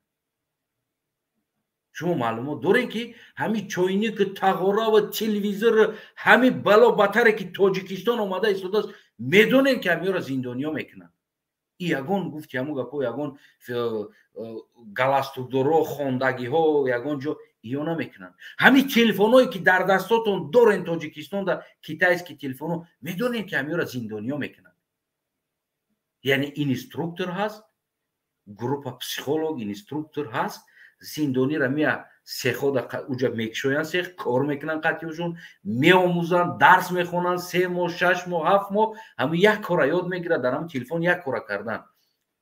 A: Шумо маълумот дорем ки ҳами чойник, тағораву телевизор, ҳами бало батаре ки Тоҷикистон омада истодааст, медонем ки ҳамиёро зиндониё мекунанд. И ягон гуфти ҳамун гапо, ягон галастукдоро, хондагиҳо ягон ҷо иё намекунанд. Ҳамин телефонҳое ки дар дастотон дорен Тоҷикистонда, китайский телефонҳо, медонем ки ҳамиёро зиндониё мекунанд. Яъне инструктор ҳаст, группа психолог инструктор ҳаст, Зиндонира мея сехода уҷа мекушоянд, сех кор мекунанд, қатъиёшон меомӯзанд, дарс мехонанд, 3 моҳ, 6 моҳ, 7 моҳ, ҳамун як кора ёд мегирад, дар ҳамун телефон як кора кардан.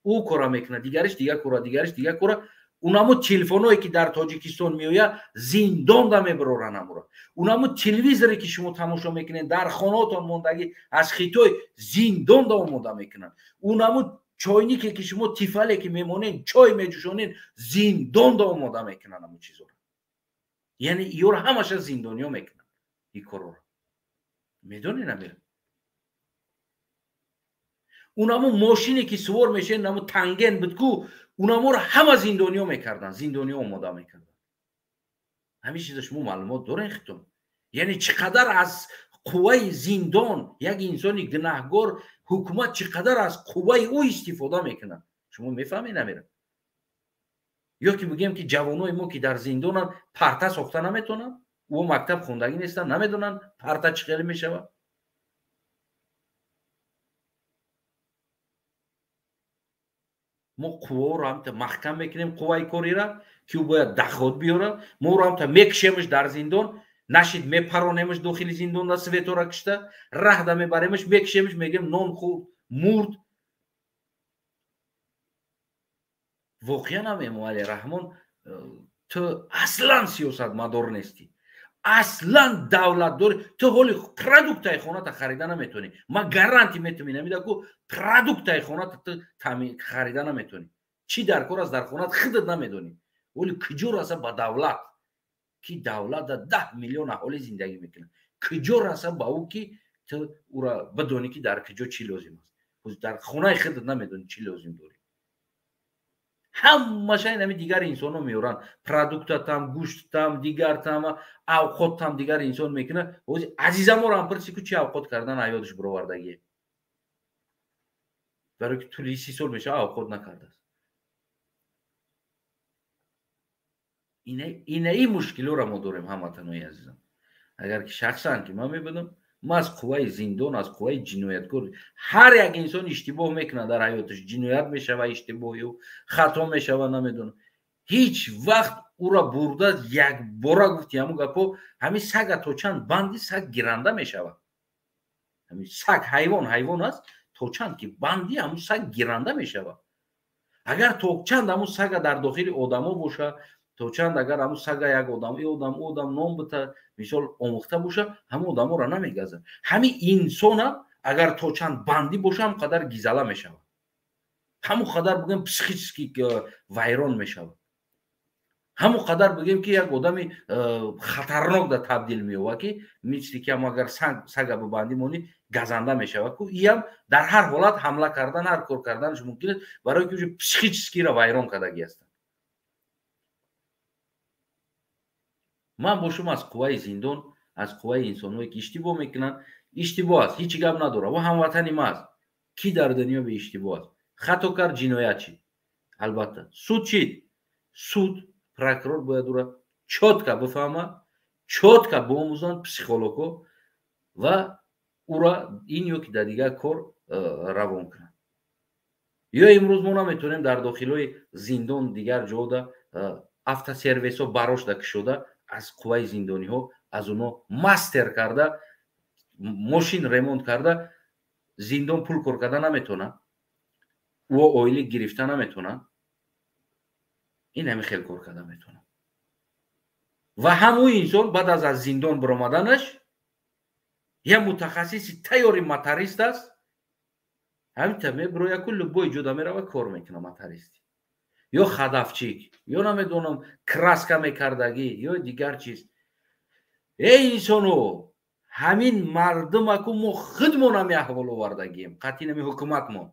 A: Ӯ кора мекунад, дигариш дигар кора, дигариш дигар кора. Унамо телефонҳое ки дар Тоҷикистон меояд, зиндонда мебароранд амуро. Унамо телевизоре ки шумо тамошо мекунед, дар хонаотон мондагӣ, аз Хитой зиндонда омода мекунанд. Унамо чойнике ки шумо, Тефале ки мемонед, чой меҷӯшонед, зиндонда омода мекунанд ҳамун чизоро. Яъне иёро ҳамаша зиндониё мекунанд ин корро, медонед намера. Унамо мошине ки сувор мешавед, намо танген буд ку, унаморо ҳама зиндониё мекарданд, зиндониё омода мекарданд. Ҳамин чиза шумо маълумот доред хитон? Яъне чӣ қадар аз қувваи зиндон, як инсони гунаҳгор, ҳукумат чӣ қадар аз қувваи ӯ истифода мекунад, шумо мефаҳмед намера? Ё ки бигӯем, ки ҷавонои мо, ки дар зиндонанд, парта сохта наметавонанд? Ӯ мактаб хондагӣ нестанд, намедонанд парта чӣ хеле мешавад. Мо қувваро ҳамта маҳкам мекунем, қувваи корира, ки ӯ бояд доход биёрад. Мо ӯро ҳамта мекушемш дар зиндон, нашид мепаронемш дохили зиндон, да светора кишта, раҳда мебаремш, мекушемш, мегӯем, нон хӯрд, мурд. Воқеан ҳам, Эмомалӣ Раҳмон, ту аслан сиёсатмадор нестӣ, аслан давлатдорӣ. Ту ҳоли продуктаи хоната харида наметавонӣ. Ман гарантӣ метавонӣ намеда ку, продуктаи хоната ту харида наметавонӣ. Чӣ дар кор аст дар хонат, худат намедонӣ. Оли куҷо раса ба давлат, ки давлат дар 10 миллион аҳолӣ зиндагӣ мекунад, куҷо раса ба ӯ, ки ту ӯра бидонӣ, ки дар куҷо чӣ лозим аст? Дар хонаи худат намедонӣ чӣ лозим дорӣ. Ҳамаша инами дигар инсонҳо меоранд, продуктатам, гӯштам, дигартам, авқоттам дигар инсон мекунад. Ҳозир азизаморо ҳам пурси ку, чи авқот кардан ҳаёташ бировардагие, барои ки тӯли 30 сол мешава, авқот накардааст. Инаи мушкилоро мо дорем, ҳамватанои азизам. Агар ки шахсан ки ман мебудам, ман аз қувваи зиндон, аз қувваи ҷинояткор. Ҳар як инсон иштибоҳ мекунад дар ҳаёташ, ҷиноят мешава, иштибоҳи хато мешава, намедонам. Ҳеҷ вақт ӯра бурда якбора гуфти ҳамун гапҳо. Ҳамин сага то чанд банди, саг гиранда мешавад. Ҳамин саг ҳайвон, ҳайвон аст, то чанд ки банди, ҳамун саг гиранда мешавад. Агар то чанд ҳамун сага дар дохили одамо боша, то чанд агар ҳамун сага як одам, и одам, одам ном бита, мисол, омӯхта боша, ҳамун одаморо намегазад. Ҳамин инсонам агар то чанд бандӣ боша, ҳам қадар гизала мешавад, ҳамун қадар, бигӯем, психически вайрон мешавад, ҳамун қадар, бигӯем, ки як одами хатарнок да табдил меёбад, ки мисли ки ҳам агар сага бибандӣ монӣ, газанда мешавад ку, иам дар ҳар ҳолат ҳамла кардан, ҳар кор карданаш мумкин аст, барои ки уже психическиро вайрон кардагӣ ҳастанд. Ман бошум, аз қувваи зиндон, аз қувваи инсонҳое ки иштибоҳ мекунанд, иштибоҳ аст, ҳеҷ гап надорад, ва ҳамватани ма аст, кӣ дар дунё беиштибоҳ аст? Хато кард, ҷиноят чӣ, албатта суд чӣ, суд, прокурор бояд ӯра чётко бифаҳмад, чётко биомӯзанд психологҳо ва ӯра ин ё ки дар дигар кор равон кунанд. Ё имрӯз мо наметавонем дар дохилҳои зиндон, дигар ҷода автосервисҳо барошда кушода, аз қувваи зиндониҳо, аз онҳо мастер карда, мошин ремонт карда, зиндон пул кор карда наметавонад, ӯ ойлик гирифта наметавонад, ин ҳами хел кор карда метавонад. Ва ҳамун инсон баъд аз зиндон баромаданаш як мутахассиси тайёри моторист аст. Ҳаминта мебирояд ку, любой ҷода мерава, кор мекунад, мотористи ё ходовщик, ё намедонам, краска мекардагӣ, ё дигар чиз. Эй инсоно, ҳамин мардумаку мо худмон ҳами аҳвол овардагием, қатъи нами ҳукуматмон.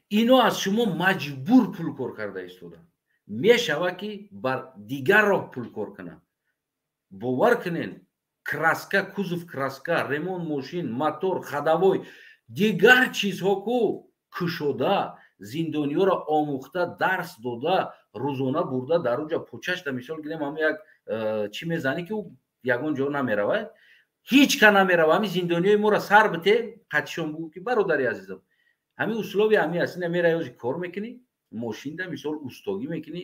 A: Ино аз шумо маҷбур пул кор карда истоданд. Мешавад, ки бар дигар роҳ пул кор кунанд. Бовар кунед, краска, кузов краска, ремонт мошин, мотор, ходовой, дигар чизҳо ку кушода, зиндониёро омӯхта, дарс дода, рӯзона бурда дар уҷа почашта, мисол гирем, ҳам як чӣ мезанӣ, ки ӯ ягон ҷо намеравад, ҳеҷ ка намерава. Ҳамин зиндониёи моро сар бите, қатишон бугӯ, ки бародари азизам. Ҳамин условия ҳамин аст. Ина мераи, ҳози кор мекунӣ, мошинда мисол устогӣ мекунӣ,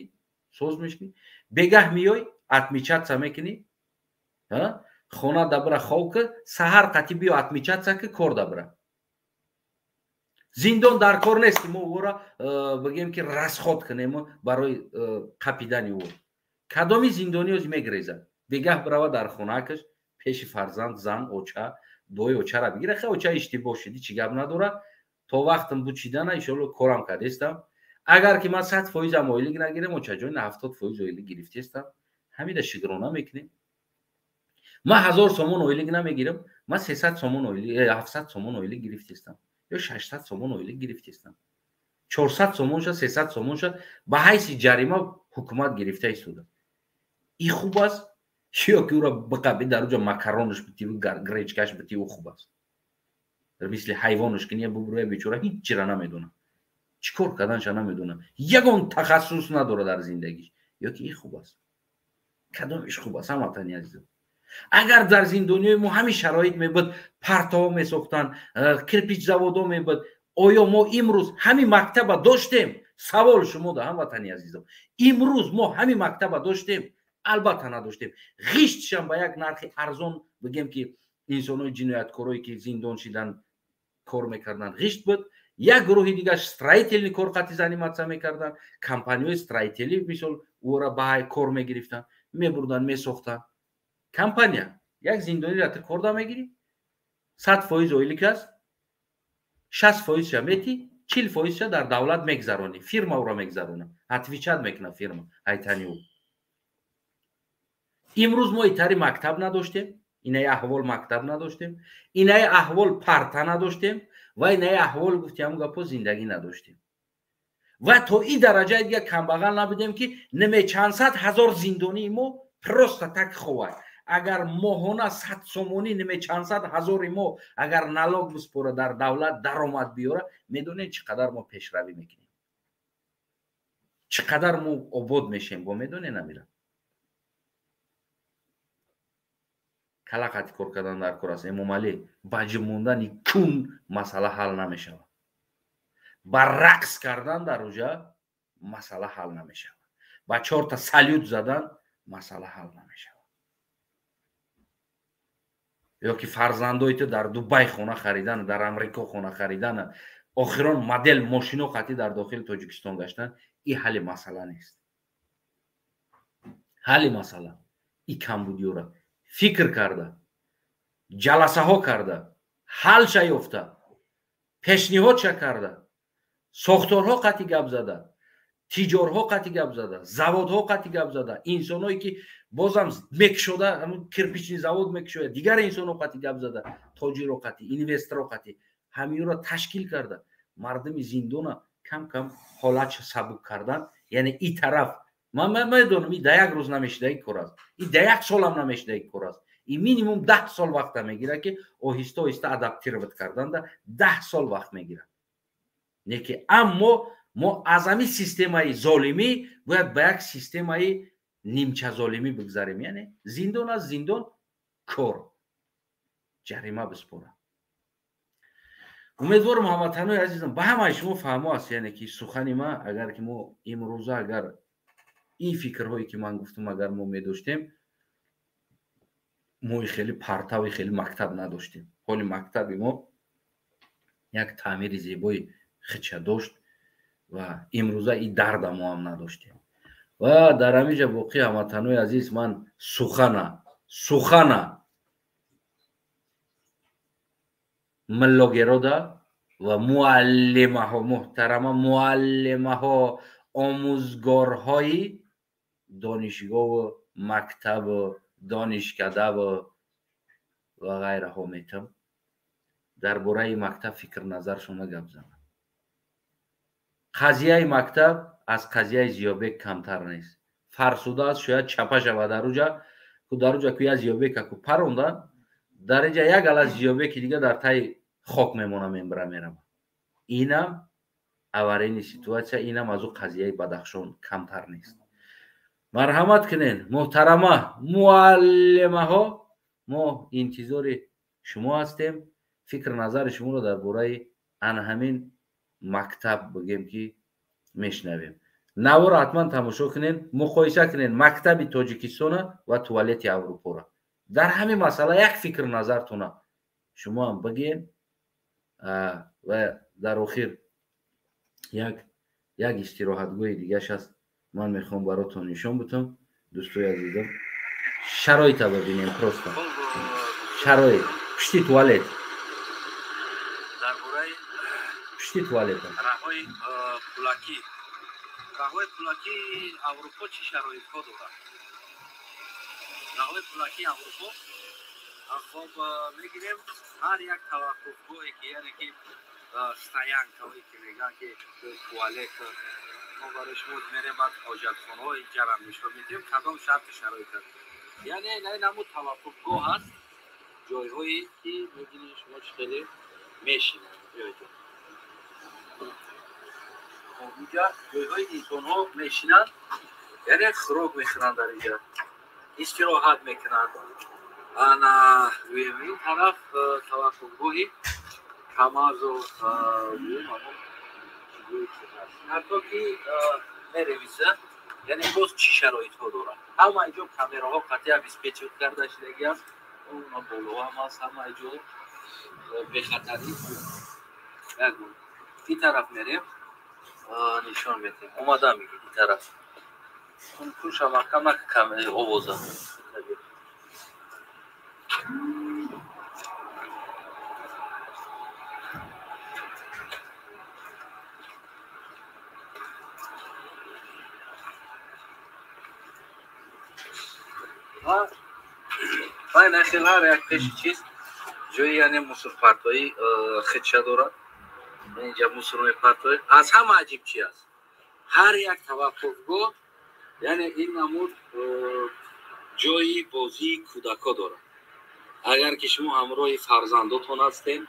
A: соз мешкунӣ, бегаҳ меёй, отмечаться мекунӣ, хона дабра хов ки, саҳар қатӣ биё, отмечаться ки, кор дабра. Зиндон дар кор нест, ки мо ӯро бигем, ки расход кунем барои қапидани ӯ. Кадоми зиндонӣ ҳози мегрезад? Бегаҳ бирава дар хонаакаш, пеши фарзанд, зан, оча, дуои очара бигира. Хе, оча, иштибоҳ шидӣ, чӣ гап надора, то вақтам буд шидана, иншоалло, корам кардестам. Агар ки ман 100%-ам ойлик нагирам, очаҷон, 70% ойлик гирифтестам, ҳамида шукрона мекунем. Ман 1000 сомон ойлик намегирам, ман 300 сомон ойлик, 700 сомон ойлик гирифтестам ё 600 сомон ойлик гирифтестам. 400 сомонша, 300 сомонша ба ҳайси ҷарима ҳукумат гирифта истода. И хуб аст ё ки ӯра биқаби, дар уҷа макаронаш битиву гречкаш битиву, хуб аст? Мисли ҳайвонаш кини бубурӯя, бечора ҳеҷ чира намедонад, чӣ кор карданша намедонад, ягон тахассус надорад дар зиндагиш. Ё ки и хуб аст? Кадомиш хуб аст, ҳамватани азизам? Агар дар зиндониҳои мо ҳамин шароит мебуд, партаҳо месохтанд, кирпич заводҳо мебуд, оё мо имрӯз ҳамин мактаба доштем? Савол шумо да, ҳамватани азизам: имрӯз мо ҳамин мактаба доштем? Албатта, надоштем. Ғиштшам ба як нархи арзон, бигем, ки инсонҳои ҷинояткорое, ки зиндон шидан, кор мекарданд, ғишт буд. Як гурӯҳи дигар строительный кор қати заниматься мекарданд, компанияҳои строителӣ, мисол, ӯра ба кор мегирифтанд, мебурданд, месохтанд. Компания як зиндониро ту корда мегирӣ, 100% ойлик аст, 60%-ша метӣ, 40%-ша дар давлат мегзаронӣ, фирма ӯро мегзарона, отвечать мекунад фирма айтани ӯ. Имрӯз мо итари мактаб надоштем, инаи аҳвол мактаб надоштем, инаи аҳвол парта надоштем ва инаи аҳвол, гуфти ҳамн гапо, зиндагӣ надоштем ва то ин дараҷаи дига камбағал набудем, ки неме чандсад ҳазор зиндонии мо просто так ховад. Агар моҳона 100 сомонӣ неме чандсад ҳазори мо агар налог биспора, дар давлат даромад биёра, медонед, чӣ қадар мо пешравӣ мекунем, чӣ қадар мо обод мешем? Бо медонед, намира калақати кор кардан дар кор аст. Эмомалӣ, ба ҷимондани кун масъала ҳал намешавад, ба рақс кардан дар уҷа масъала ҳал намешавад, ба чорта салют задан масъала ҳал намешавад ё ки фарзандои ту дар Дубай хона харидан, дар Амрико хона харидан, охирон модел мошино қатӣ дар дохили Тоҷикистон гаштан, и ҳалли масъала нест. Ҳалли масъала и камбудиёра фикр карда, ҷаласаҳо карда, ҳалша ёфта, пешниҳодша карда, сохторҳо қатӣ гап зада, тиҷорҳо қатӣ гап зада, заводҳо қатӣ гап зада, инсонҳое, ки бозам мекушода, кирпичный завод мекушояд, дигар инсонҳо қатӣ гап зада, тоҷиро қатӣ, инвесторро қатӣ, ҳаминро ташкил карда, мардуми зиндона кам кам ҳолатша сабук кардан. Яъне и тараф ман медонам, и да як рӯз намешидаги кор аст, и да як солам намешидаги кор аст, и минимум 10 сол вақта мегирад, ки оҳиста оҳиста адаптировать карданда 10 сол вақт мегирад. Не ки аммо мо аз ҳамин системаи золимӣ бояд ба як системаи нимчазолимӣ бигзарем. Яъне зиндон аз зиндон кор, ҷарима биспора. Умедворам, ҳамватанои азизам, ба ҳамаи шумо фаҳмо аст, яъне ки сухани ман. Агар ки мо имрӯза, агар ин фикрҳое, ки ман гуфтам, агар мо медоштем, мо хеле партави хеле мактаб надоштем. Ҳоли мактаби мо як таъмири зебои хича дошт ва имрӯза и дарда мо ҳам надоштем. Ва дар ҳамин ҷа боқӣ, ҳамватанои азиз, ман сухана миллогерода ва муаллимаҳо, муҳтарама муаллимаҳо, омӯзгорҳои донишгоҳу мактабу донишкадаву ва ғайраҳо метам, дар бораи мактаб фикр назаршона гап занам. Қазияи мактаб аз қазияи Зиёбек камтар нест, фарсуда аст, шояд чапа шавад. Даруҷа ку, даруҷа ку я Зиёбека ку паронда, дар инҷа як ала Зиёбеки дига дар таи хок мемона, мембра, мерава. Инам аварийный ситуация, инам аз ӯ қазияи Бадахшон камтар нест. Марҳамат кунед, муҳтарама муаллимаҳо, мо интизори шумо ҳастем, фикр назари шуморо дар бораи ана ҳамин. мактаб бигем ки мешнавем. Наворо ҳатман тамошо кунед, муқоиса кунед мактаби Тоҷикистона ва туалети Аврупоро. Дар ҳамин масъала як фикр назартона шумо ҳам бигем ва дар охир як истироҳатгоҳи дигаш аст. Ман мехоҳам баротон нишон бутам, дӯстои азизам. Шароита бибинем, просто шароит пушти туалет, пушти туалет.
F: Раҳои пулакӣ, раҳои пулакии Аврупо чӣ шароитҳо дорад? Раҳои пулакии Аврупо хоб мегирем, ҳар як таваққуфгоҳе ки, яъне ки стоянкаҳое ки мегӯянд, ки туалет, мо барои шумо мерем, баъд ҳоҷатхонаҳо инҷарам нишон медиҳем, кадом шарту шароит аст. Яъне ин ҳамун таваққуфгоҳ аст, ҷойҳое ки мебинед шумо чӣ хеле мешинанд. Инҷа ҷойҳои инсонҳо мешинанд, яъне хӯрок мехӯранд, дар инҷа истироҳат мекунанд. Ана гӯем ин тараф таваққуфгоҳи камазу гӯем ҳамон ҳатто ки меревиса, яъне боз чӣ шароитҳо дорад. Ҳама ҷо камераҳо қатъи обеспечивать карда шудагӣ аст, болоҳо ҳам аст, ҳама ҷо бехатарӣ. Ин тараф мерем, нишон медиҳем. Омада мегӣ ин тараф кунша маҳкам нака камераи овоза. Ва нахел ҳар як пеши чиз ҷои, яъне мусурпартоӣ хидша дорад. Инҷа мусур мепартоӣ. Аз ҳама аҷиб чи аст? Ҳар як таваққуфгоҳ, яъне ин намуд ҷои бозии кӯдакҳо дорад. Агар ки шумо ҳамроҳи фарзандотон ҳастед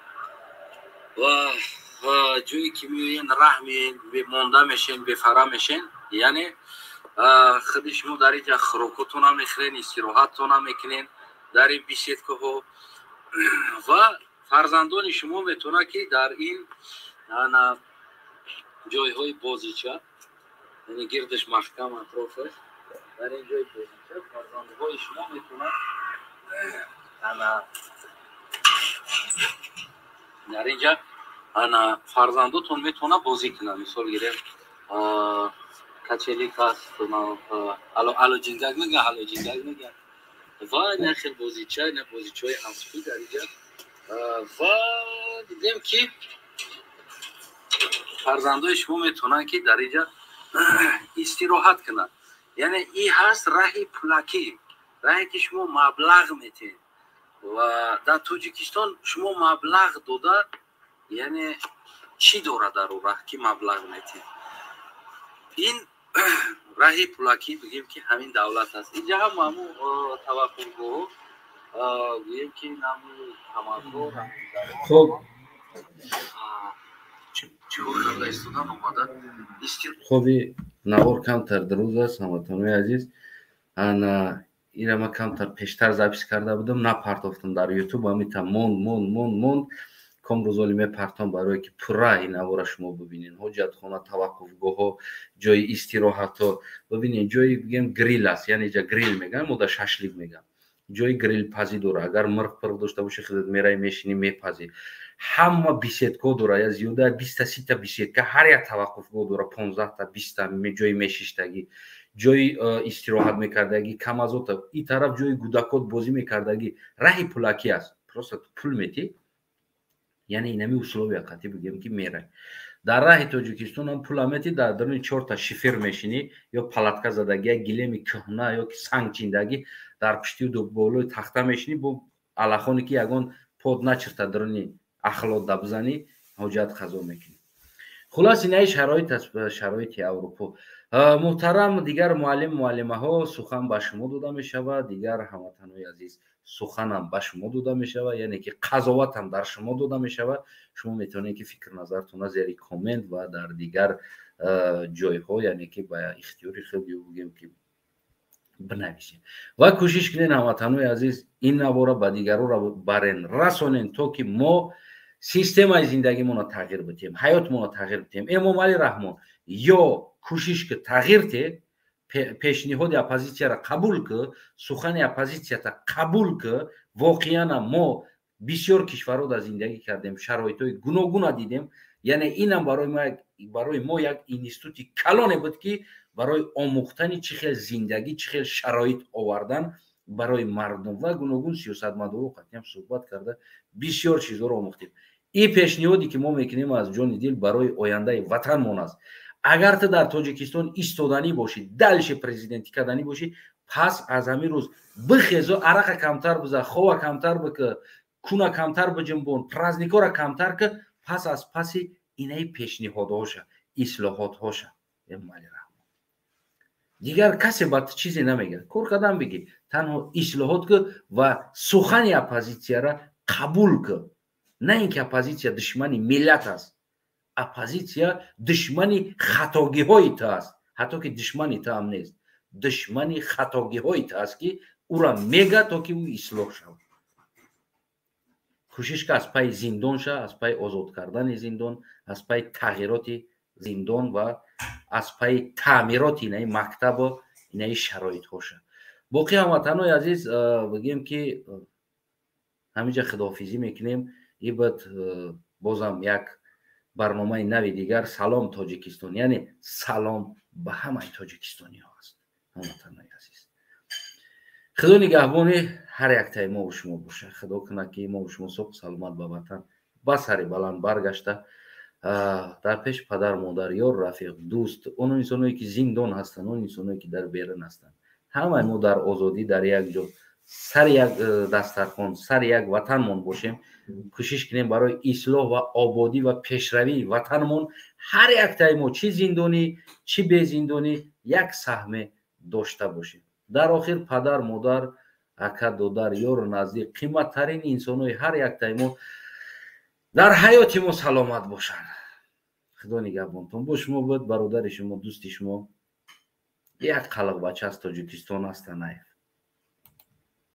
F: ва ҷое ки меоен, раҳ меоен, монда мешен, бефара мешен, яъне худи шумо дар инҷа хӯрокотона мехӯрен, истироҳаттона мекунен дар ин беседкаҳо ва фарзандони шумо метавонад ки дар ин ҷойҳои бозича, яъне гирдаш маҳкам атрофаш, дар ин ҷои бозича фарзандҳои шумо метавонад дар инҷа фарзандотон метавонад бозӣ кунад. Мисол гирем, качелик аст, алоҷингак мегӯянд, алоҷингак мегӯянд ва ина хел бозича, ина бозичаҳои аспӣ дар инҷа. Ва дидем ки фарзандои шумо метавонанд ки дар инҷа истироҳат кунанд. Яъне ин ҳаст раҳи пулакӣ, раҳе ки шумо маблағ метиҳед ва дар Тоҷикистон шумо маблағ дода, яъне чӣ дорад дар он раҳ ки маблағ метиҳед? Ин раҳи пулакӣ бигем ки ҳамин давлат аст. Инҷа ҳам ҳамун таваққуфгоҳҳо, гӯем ки наму тамаркор.
A: Хоб
F: чикор карда истодан омада.
A: Хоби навор камтар дуруз аст, ҳамватанои азиз. Ана ира ман камтар пештар запис карда будам, напартофтам дар ютуб, ҳамита монд монд монд монд. Ком рӯзоли мепартом барое ки пурра ин навора шумо бибинед. Ҳоҷатхона, таваққуфгоҳҳо, ҷои истироҳатҳо бибинед. Ҷои бигем грил аст, яъне инҷа грил мегӯям, мо дар шашлик мегӯям. Ҷои грилпазӣ дорад. Агар мирғ пирғ дошта бошӣ, худат мераи мешинӣ, мепазӣ. Ҳама беседкаҳо дорад, я зиёда 20-та 30-та беседка ҳар як таваққуфгоҳ дорад, 15-та 20-та ҷои мешиштагӣ, ҷои истироҳат мекардагӣ, камазота. Ин тараф ҷои кӯдакот бозӣ мекардагӣ. Раҳи пулакӣ аст, просто пул метӣ, яъне инами условия қатъӣ бигем ки мерай. Дар раҳи Тоҷикистон ҳам пула метӣ, дар даруни чорта шифер мешинӣ ё палатка задагӣ, як гилеми кӯҳна ё ки санг чиндагӣ дар пуштию болои тахта мешинӣ, бо алахоне ки ягон под начирта даруни ахлот да бизанӣ, ҳоҷат қазо мекунӣ. Хулас инаи шароит аст, шароити Аврупо. Муҳтарам дигар муаллим муаллимаҳо, сухан ба шумо дода мешавад, дигар ҳамватанои азиз, суханам ба шумо дода мешавад, яъне ки қазоватам дар шумо дода мешавад. Шумо метавонед ки фикр назартона зери коммент ва дар дигар ҷойҳо, яъне ки ба ихтиёри худ бигем ки бинависед ва кӯшиш кунед, ҳамватанои азиз, ин навора ба дигарора барен расонен, то ки мо Системаи зиндагимонро тағйир бидиҳем, ҳаётмонро тағйир бидиҳем. Эмомалӣ Раҳмон, ё кӯшиш ки тағйир те, пешниҳоди оппозитсияро қабул ки, сухани оппозитсията қабул ки. Воқеана мо бисёр кишварҳо дар зиндагӣ кардем, шароитҳои гуногуна дидем. Яъне инам барои мо як институти калоне буд, ки барои омӯхтани чӣ хел зиндагӣ, чӣ хел шароит овардан барои мардум ва гуногун сиёсатмадоро қатъиям суҳбат карда, бисёр чизҳоро омӯхтем. Ин пешниҳоде, ки мо мекунем, аз ҷони дил барои ояндаи ватанмон аст. Агар ту дар Тоҷикистон истоданӣ бошӣ, дальше президентӣ карданӣ бошӣ, пас аз ҳамин рӯз бихезо, арақа камтар биза, хова камтар бикӣ, куна камтар биҷунбон, праздникора камтар ки, пас аз паси инаи пешниҳодҳоша, ислоҳотҳоша. Эмомалӣ Раҳмон, дигар касе ба ту чизе намегӯяд, кор кардан бигӣ, танҳо ислоҳот ки ва сухани оппозитсияра қабул ки. На ин ки оппозитсия душмани миллат аст, оппозитсия душмани хатогиҳои ту аст. Ҳатто ки душмани ту ҳам нест, душмани хатогиҳои ту аст, ки ӯра мега, то ки ӯ ислоҳ шавад. Кӯшиш ка, аз пайи зиндон ша, аз пайи озод кардани зиндон, аз пайи тағйироти зиндон ва аз пайи таъмироти инаи мактабу инаи шароитҳо ша. Боқӣ, ҳамватанои азиз, бигем, ки ҳаминҷа худоҳофизӣ мекунем. Ибад бозам як барномаи нави дигар. Салом, Тоҷикистон, яъне салом ба ҳамаи тоҷикистониҳо аст. Ҳамватанои азиз, Худо нигаҳбони ҳар яктаи мову шумо боша. Худо кунад, ки мову шумо соҳу саломат ба ватан ба сари баланд баргашта, дар пеши падар, модар, ёр, рафиқ, дӯст, он инсоное, ки зиндон ҳастанд, он инсоное, ки дар берун ҳастанд, ҳамаи мо дар озодӣ, дар як ҷо, сари як дастархон, сари як ватанмон бошем. Кӯшиш кунем барои ислоҳ ва ободӣ ва пешравии ватанмон ҳар яктаи мо, чӣ зиндонӣ, чӣ безиндонӣ, як саҳме дошта бошем. Дар охир, падар, модар, ака, додар, ёру наздик, қиматтарин инсонҳои ҳар яктаи мо дар ҳаёти мо саломат бошанд. Худо нигаҳбонтон. Бо шумо буд бародари шумо, дӯсти шумо, як қалиқбача аз Тоҷикистон аст, Анаев.